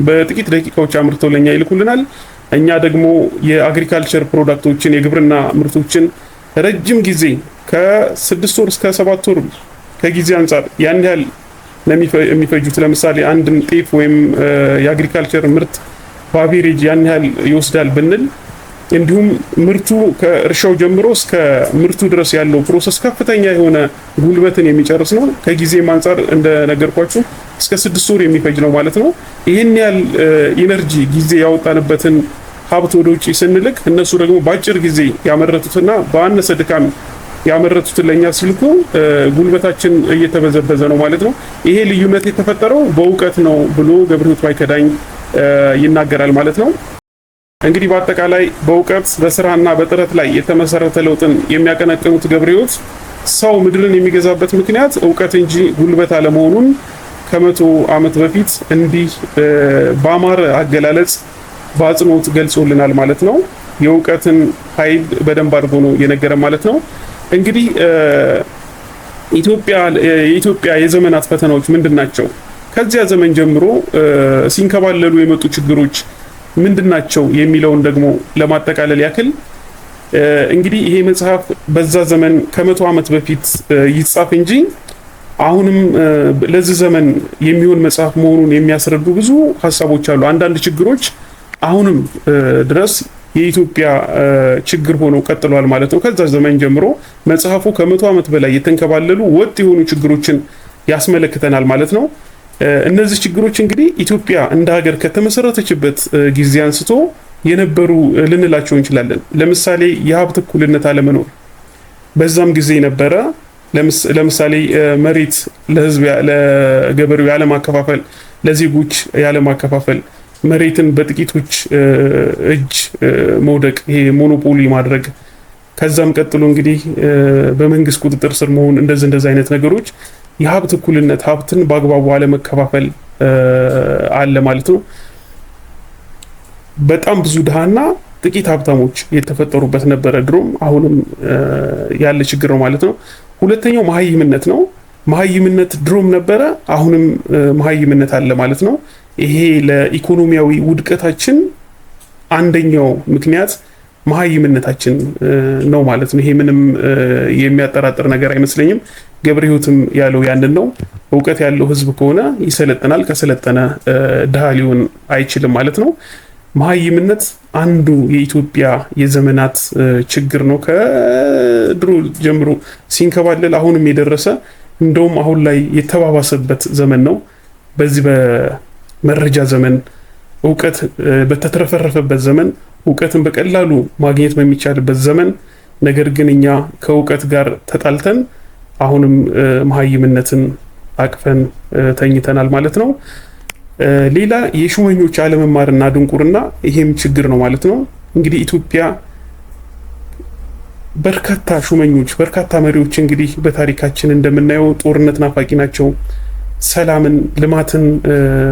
በጥቂት ደቂቃዎች አምርተው ለኛ ይልኩልናል። እኛ ደግሞ የ agriculture product ኦችን፣ የግብርና ምርቶችን ረጅም ጊዜ፣ ከ6 ወር እስከ 7 ወር ከጊዜ አንጻር ያን ያህል ነው የሚፈጁት። ለምሳሌ አንድን ጤፍ ወይም የ agriculture ምርት በ average ያን ያህል ይወስዳል ብንል፣ እንዲሁም ምርቱ ከእርሻው ጀምሮ እስከ ምርቱ ድረስ ያለው process ከፍተኛ የሆነ ጉልበትን የሚጨርስ ነው። ከጊዜም አንጻር እንደነገርኳችሁ እስከ 6 ወር የሚፈጅ ነው ማለት ነው። ይህን ያህል energy፣ ጊዜ ያወጣንበትን ሀብት ወደ ውጭ ስንልክ እነሱ ደግሞ በአጭር ጊዜ ያመረቱትና በአነሰ ድካም ያመረቱትን ለእኛ ሲልኩ ጉልበታችን እየተበዘበዘ ነው ማለት ነው። ይሄ ልዩነት የተፈጠረው በእውቀት ነው ብሎ ገብረሕይወት ባይከዳኝ ይናገራል ማለት ነው። እንግዲህ በአጠቃላይ በእውቀት፣ በስራና በጥረት ላይ የተመሰረተ ለውጥን የሚያቀነቅኑት ገብረሕይወት ሰው ምድርን የሚገዛበት ምክንያት እውቀት እንጂ ጉልበት አለመሆኑን ከ100 ዓመት በፊት እንዲህ በአማረ አገላለጽ በአጽንኦት ገልጾልናል ማለት ነው። የእውቀትን ኃይል በደንብ አድርጎ ነው የነገረን ማለት ነው። እንግዲህ የኢትዮጵያ የዘመናት ፈተናዎች ምንድን ናቸው? ከዚያ ዘመን ጀምሮ ሲንከባለሉ የመጡ ችግሮች ምንድን ናቸው የሚለውን ደግሞ ለማጠቃለል ያክል፣ እንግዲህ ይሄ መጽሐፍ በዛ ዘመን ከ100 ዓመት በፊት ይጻፍ እንጂ አሁንም ለዚህ ዘመን የሚሆን መጽሐፍ መሆኑን የሚያስረዱ ብዙ ሀሳቦች አሉ። አንዳንድ ችግሮች አሁንም ድረስ የኢትዮጵያ ችግር ሆነው ቀጥሏል ማለት ነው። ከዛ ዘመን ጀምሮ መጽሐፉ ከ100 ዓመት በላይ የተንከባለሉ ወጥ የሆኑ ችግሮችን ያስመለክተናል ማለት ነው። እነዚህ ችግሮች እንግዲህ ኢትዮጵያ እንደ ሀገር ከተመሰረተችበት ጊዜ አንስቶ የነበሩ ልንላቸው እንችላለን። ለምሳሌ የሀብት እኩልነት አለመኖር በዛም ጊዜ ነበረ። ለምሳሌ መሬት ለሕዝብ፣ ለገበሬው ያለማከፋፈል፣ ለዜጎች ያለማከፋፈል፣ መሬትን በጥቂቶች እጅ መውደቅ፣ ይሄ monopoly ማድረግ፣ ከዛም ቀጥሎ እንግዲህ በመንግስት ቁጥጥር ስር መሆን፣ እንደዚህ እንደዚህ አይነት ነገሮች፣ የሀብት እኩልነት፣ ሀብትን በአግባቡ አለመከፋፈል አለ ማለት ነው። በጣም ብዙ ድሃና ጥቂት ሀብታሞች የተፈጠሩበት ነበረ ድሮም፣ አሁንም ያለ ችግር ነው ማለት ነው። ሁለተኛው መሀይምነት ነው። መሀይምነት ድሮም ነበረ፣ አሁንም መሀይምነት አለ ማለት ነው። ይሄ ለኢኮኖሚያዊ ውድቀታችን አንደኛው ምክንያት መሀይምነታችን ነው ማለት ነው። ይሄ ምንም የሚያጠራጥር ነገር አይመስለኝም። ገብረ ሕይወትም ያለው ያንን ነው። እውቀት ያለው ህዝብ ከሆነ ይሰለጥናል፣ ከሰለጠነ ድሃ ሊሆን አይችልም ማለት ነው። መሀይምነት አንዱ የኢትዮጵያ የዘመናት ችግር ነው። ከድሮ ጀምሮ ሲንከባለል አሁንም የደረሰ፣ እንደውም አሁን ላይ የተባባሰበት ዘመን ነው። በዚህ በመረጃ ዘመን፣ እውቀት በተትረፈረፈበት ዘመን፣ እውቀትን በቀላሉ ማግኘት በሚቻልበት ዘመን፣ ነገር ግን እኛ ከእውቀት ጋር ተጣልተን አሁንም መሀይምነትን አቅፈን ተኝተናል ማለት ነው። ሌላ የሹመኞች አለመማርና ድንቁርና፣ ይሄም ችግር ነው ማለት ነው። እንግዲህ ኢትዮጵያ በርካታ ሹመኞች፣ በርካታ መሪዎች እንግዲህ በታሪካችን እንደምናየው ጦርነት ናፋቂ ናቸው። ሰላምን፣ ልማትን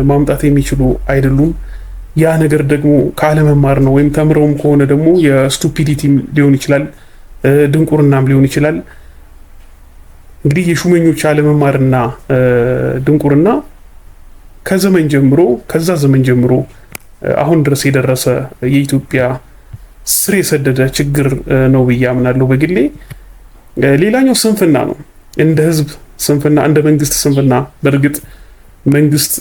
ማምጣት የሚችሉ አይደሉም። ያ ነገር ደግሞ ከአለመማር ነው፣ ወይም ተምረውም ከሆነ ደግሞ የ stupidity ሊሆን ይችላል፣ ድንቁርናም ሊሆን ይችላል። እንግዲህ የሹመኞች አለመማርና ድንቁርና ከዘመን ጀምሮ ከዛ ዘመን ጀምሮ አሁን ድረስ የደረሰ የኢትዮጵያ ስር የሰደደ ችግር ነው ብዬ አምናለሁ በግሌ። ሌላኛው ስንፍና ነው። እንደ ህዝብ ስንፍና፣ እንደ መንግስት ስንፍና። በእርግጥ መንግስት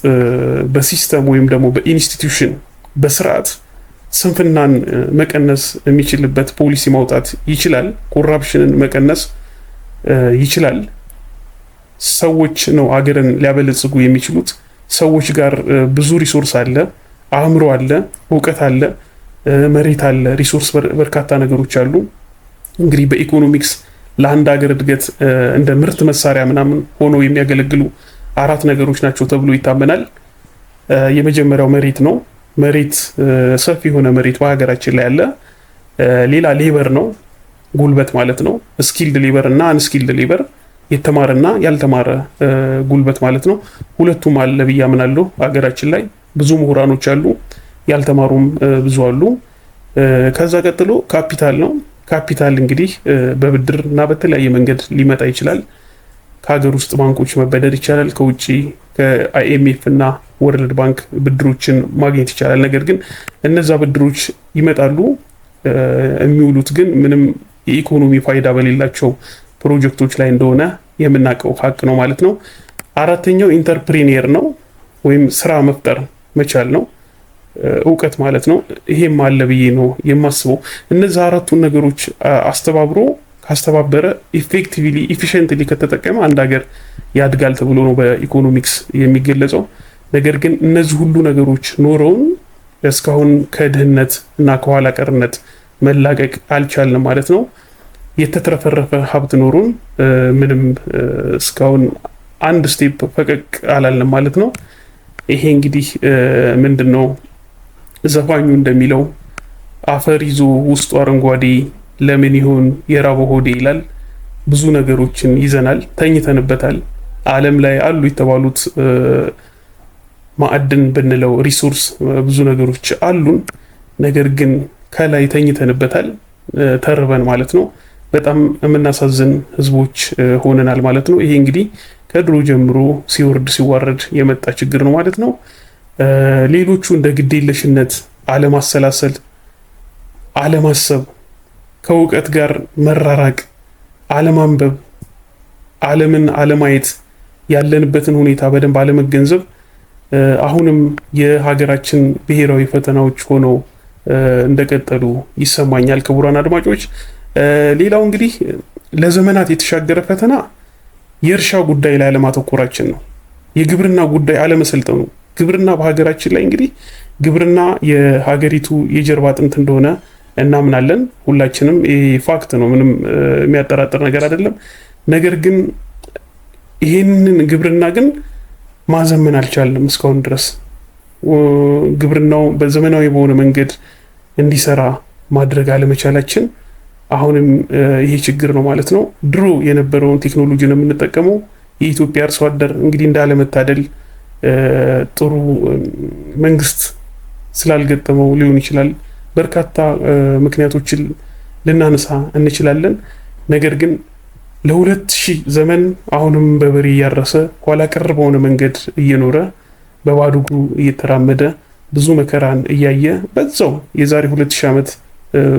በ system ወይም ደግሞ በ institution በስርዓት ስንፍናን መቀነስ የሚችልበት ፖሊሲ ማውጣት ይችላል። Corruption ን መቀነስ ይችላል። ሰዎች ነው አገርን ሊያበለጽጉ የሚችሉት። ሰዎች ጋር ብዙ resource አለ፣ አእምሮ አለ፣ እውቀት አለ፣ መሬት አለ፣ resource በርካታ ነገሮች አሉ። እንግዲህ በኢኮኖሚክስ ለአንድ ሀገር እድገት እንደ ምርት መሳሪያ ምናምን ሆኖ የሚያገለግሉ አራት ነገሮች ናቸው ተብሎ ይታመናል። የመጀመሪያው መሬት ነው። መሬት፣ ሰፊ የሆነ መሬት በሀገራችን ላይ አለ። ሌላ labor ነው፣ ጉልበት ማለት ነው። Skilled labor እና unskilled labor፣ የተማረና ያልተማረ ጉልበት ማለት ነው። ሁለቱም አለ ብዬ አምናለሁ። ሀገራችን ላይ ብዙ ምሁራኖች አሉ፣ ያልተማሩም ብዙ አሉ። ከዛ ቀጥሎ ካፒታል ነው። ካፒታል እንግዲህ በብድር እና በተለያየ መንገድ ሊመጣ ይችላል። ከሀገር ውስጥ ባንኮች መበደር ይቻላል። ከውጭ ከ IMF እና World Bank ብድሮችን ማግኘት ይቻላል። ነገር ግን እነዛ ብድሮች ይመጣሉ፣ የሚውሉት ግን ምንም የኢኮኖሚ ፋይዳ በሌላቸው ፕሮጀክቶች ላይ እንደሆነ የምናውቀው ሀቅ ነው ማለት ነው። አራተኛው entrepreneur ነው ወይም ስራ መፍጠር መቻል ነው፣ እውቀት ማለት ነው። ይሄም አለ ብዬ ነው የማስበው። እነዚህ አራቱን ነገሮች አስተባብሮ ካስተባበረ፣ effectively, efficiently ከተጠቀመ አንድ ሀገር ያድጋል ተብሎ ነው በኢኮኖሚክስ የሚገለጸው። ነገር ግን እነዚህ ሁሉ ነገሮች ኖረውን እስካሁን ከድህነት እና ከኋላ ቀርነት መላቀቅ አልቻልንም ማለት ነው። የተትረፈረፈ ሀብት ኖሮን ምንም እስካሁን አንድ step ፈቀቅ አላልንም ማለት ነው። ይሄ እንግዲህ ምንድን ነው፣ ዘፋኙ እንደሚለው አፈር ይዞ ውስጡ አረንጓዴ ለምን ይሆን የራበው ሆዴ ይላል። ብዙ ነገሮችን ይዘናል፣ ተኝተንበታል። ዓለም ላይ አሉ የተባሉት ማዕድን ብንለው resource ብዙ ነገሮች አሉን። ነገር ግን ከላይ ተኝተንበታል፣ ተርበን ማለት ነው። በጣም የምናሳዝን ህዝቦች ሆነናል ማለት ነው። ይሄ እንግዲህ ከድሮ ጀምሮ ሲወርድ ሲዋረድ የመጣ ችግር ነው ማለት ነው። ሌሎቹ እንደ ግዴለሽነት፣ አለማሰላሰል፣ አለማሰብ፣ ከእውቀት ጋር መራራቅ፣ አለማንበብ፣ ዓለምን አለማየት፣ ያለንበትን ሁኔታ በደንብ አለመገንዘብ አሁንም የሀገራችን ብሔራዊ ፈተናዎች ሆነው እንደቀጠሉ ይሰማኛል። ክቡራን አድማጮች፣ ሌላው እንግዲህ ለዘመናት የተሻገረ ፈተና የእርሻ ጉዳይ ላይ አለማተኮራችን ነው። የግብርና ጉዳይ አለመሰልጠኑ። ግብርና በሀገራችን ላይ እንግዲህ ግብርና የሀገሪቱ የጀርባ አጥንት እንደሆነ እናምናለን ሁላችንም። ይሄ fact ነው፣ ምንም የሚያጠራጥር ነገር አይደለም። ነገር ግን ይህንን ግብርና ግን ማዘመን አልቻልንም እስካሁን ድረስ። ግብርናው በዘመናዊ በሆነ መንገድ እንዲሰራ ማድረግ አለመቻላችን አሁንም ይሄ ችግር ነው ማለት ነው። ድሮ የነበረውን ቴክኖሎጂ ነው የምንጠቀመው። የኢትዮጵያ አርሶ አደር እንግዲህ እንዳለመታደል ጥሩ መንግስት ስላልገጠመው ሊሆን ይችላል። በርካታ ምክንያቶችን ልናነሳ እንችላለን። ነገር ግን ለ2000 ዘመን አሁንም በበሬ እያረሰ፣ ኋላ ቀር በሆነ መንገድ እየኖረ፣ በባዶ እግሩ እየተራመደ፣ ብዙ መከራን እያየ፣ በዛው የዛሬ 2000 ዓመት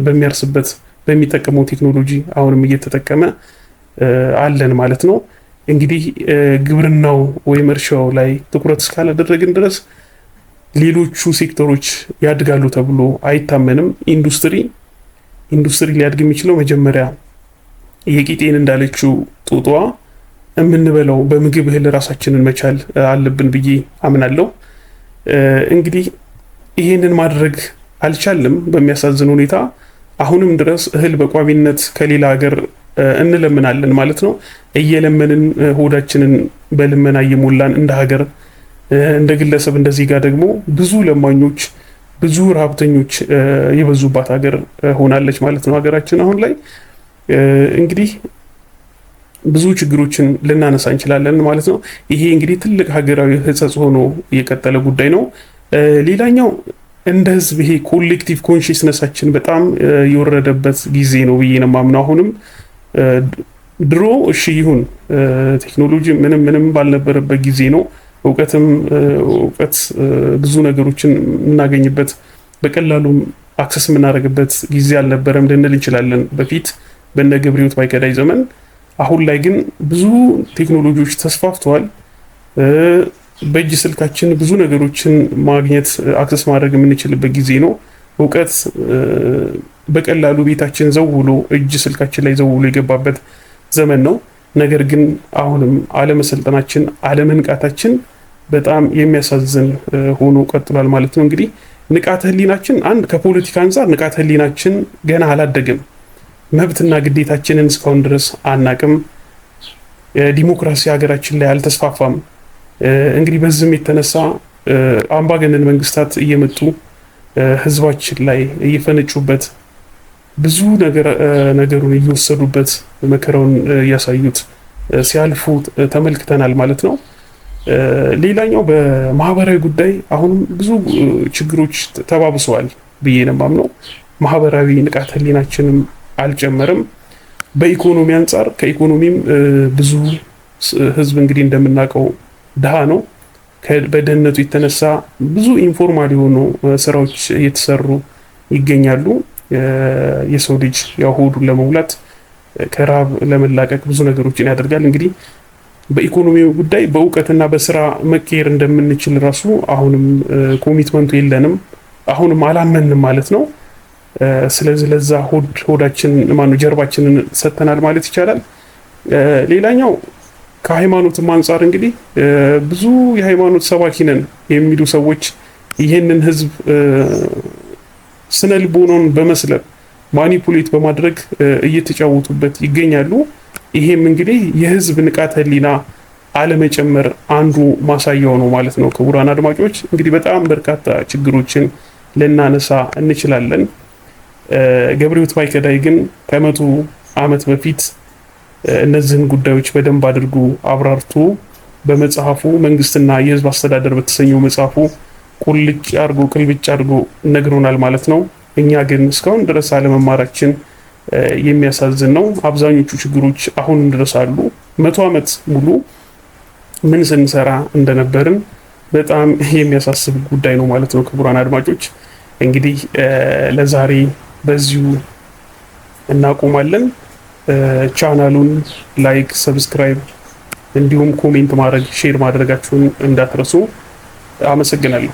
በሚያርስበት በሚጠቀመው ቴክኖሎጂ አሁንም እየተጠቀመ አለን ማለት ነው። እንግዲህ ግብርናው ወይም እርሻው ላይ ትኩረት እስካላደረግን ድረስ ሌሎቹ ሴክተሮች ያድጋሉ ተብሎ አይታመንም። ኢንዱስትሪ ሊያድግ የሚችለው መጀመሪያ የቂጤን እንዳለችው ጡጧ የምንበላው በምግብ እህል ራሳችንን መቻል አለብን ብዬ አምናለሁ። እንግዲህ ይሄንን ማድረግ አልቻልም። በሚያሳዝን ሁኔታ አሁንም ድረስ እህል በቋሚነት ከሌላ ሀገር እንለምናለን ማለት ነው። እየለመንን ሆዳችንን በልመና እየሞላን እንደ ሀገር፣ እንደ ግለሰብ፣ እንደ ዜጋ ደግሞ ብዙ ለማኞች፣ ብዙ ረሀብተኞች የበዙባት ሀገር ሆናለች ማለት ነው። ሀገራችን አሁን ላይ እንግዲህ ብዙ ችግሮችን ልናነሳ እንችላለን ማለት ነው። ይሄ እንግዲህ ትልቅ ሀገራዊ ሕጸጽ ሆኖ የቀጠለ ጉዳይ ነው። ሌላኛው እንደ ህዝብ ይሄ collective consciousness ኣችን በጣም የወረደበት ጊዜ ነው ብዬ ነው የማምነው። አሁንም ድሮ እሺ ይሁን ቴክኖሎጂ ምንም ምንም ባልነበረበት ጊዜ ነው። እውቀትም እውቀት ብዙ ነገሮችን የምናገኝበት፣ በቀላሉ access የምናደርግበት ጊዜ አልነበረም ልንል እንችላለን በፊት በነ ገብረሕይወት ባይከዳኝ ዘመን። አሁን ላይ ግን ብዙ ቴክኖሎጂዎች ተስፋፍተዋል። በእጅ ስልካችን ብዙ ነገሮችን ማግኘት፣ access ማድረግ የምንችልበት ጊዜ ነው። እውቀት በቀላሉ ቤታችን ዘው ብሎ፣ እጅ ስልካችን ላይ ዘው ብሎ የገባበት ዘመን ነው። ነገር ግን አሁንም አለመሰልጠናችን፣ አለመንቃታችን በጣም የሚያሳዝን ሆኖ ቀጥሏል ማለት ነው። እንግዲህ ንቃተ ህሊናችን፣ አንድ ከፖለቲካ አንጻር ንቃተ ህሊናችን ገና አላደገም። መብትና ግዴታችንን እስካሁን ድረስ አናቅም። ዲሞክራሲ ሀገራችን ላይ አልተስፋፋም። እንግዲህ በዚህም የተነሳ አምባገነን መንግስታት እየመጡ ህዝባችን ላይ እየፈነጩበት፣ ብዙ ነገሩን እየወሰዱበት፣ መከራውን እያሳዩት ሲያልፉ ተመልክተናል ማለት ነው። ሌላኛው በማህበራዊ ጉዳይ አሁንም ብዙ ችግሮች ተባብሰዋል ብዬ ነው የማምነው። ማህበራዊ ንቃተ ህሊናችንም አልጨመረም። በኢኮኖሚ አንጻር ከኢኮኖሚም ብዙ ህዝብ እንግዲህ እንደምናውቀው ድሃ ነው። በድህነቱ የተነሳ ብዙ informal የሆኑ ስራዎች እየተሰሩ ይገኛሉ። የሰው ልጅ ያው ሆዱን ለመሙላት፣ ከረሃብ ለመላቀቅ ብዙ ነገሮችን ያደርጋል። እንግዲህ በኢኮኖሚው ጉዳይ በእውቀትና በስራ መቀየር እንደምንችል ራሱ አሁንም commitment ኡ የለንም፣ አሁንም አላመንም ማለት ነው። ስለዚህ ለዛ ሆዳችን ማነው ጀርባችንን ሰጥተናል ማለት ይቻላል። ሌላኛው ከሃይማኖትም አንጻር እንግዲህ ብዙ የሃይማኖት ሰባኪ ነን የሚሉ ሰዎች ይህንን ህዝብ ስነ ልቦናውን በመስለብ፣ manipulate በማድረግ እየተጫወቱበት ይገኛሉ። ይሄም እንግዲህ የህዝብ ንቃተ ህሊና አለመጨመር አንዱ ማሳያው ነው ማለት ነው። ክቡራን አድማጮች፣ እንግዲህ በጣም በርካታ ችግሮችን ልናነሳ እንችላለን። ገብረሕይወት ባይከዳኝ ግን ከ100 ዓመት በፊት እነዚህን ጉዳዮች በደንብ አድርጎ አብራርቶ በመጽሐፉ፣ መንግስትና የህዝብ አስተዳደር በተሰኘው መጽሐፉ ቁልጭ አድርጎ፣ ቅልብጭ አድርጎ ነግሮናል ማለት ነው። እኛ ግን እስካሁን ድረስ አለመማራችን የሚያሳዝን ነው። አብዛኞቹ ችግሮች አሁንም ድረስ አሉ። 100 ዓመት ሙሉ ምን ስንሰራ እንደነበርን በጣም የሚያሳስብ ጉዳይ ነው ማለት ነው። ክቡራን አድማጮች፣ እንግዲህ ለዛሬ በዚሁ እናቆማለን። ቻናሉን like፣ subscribe እንዲሁም comment ማድረግ፣ share ማድረጋችሁን እንዳትረሱ። አመሰግናለሁ።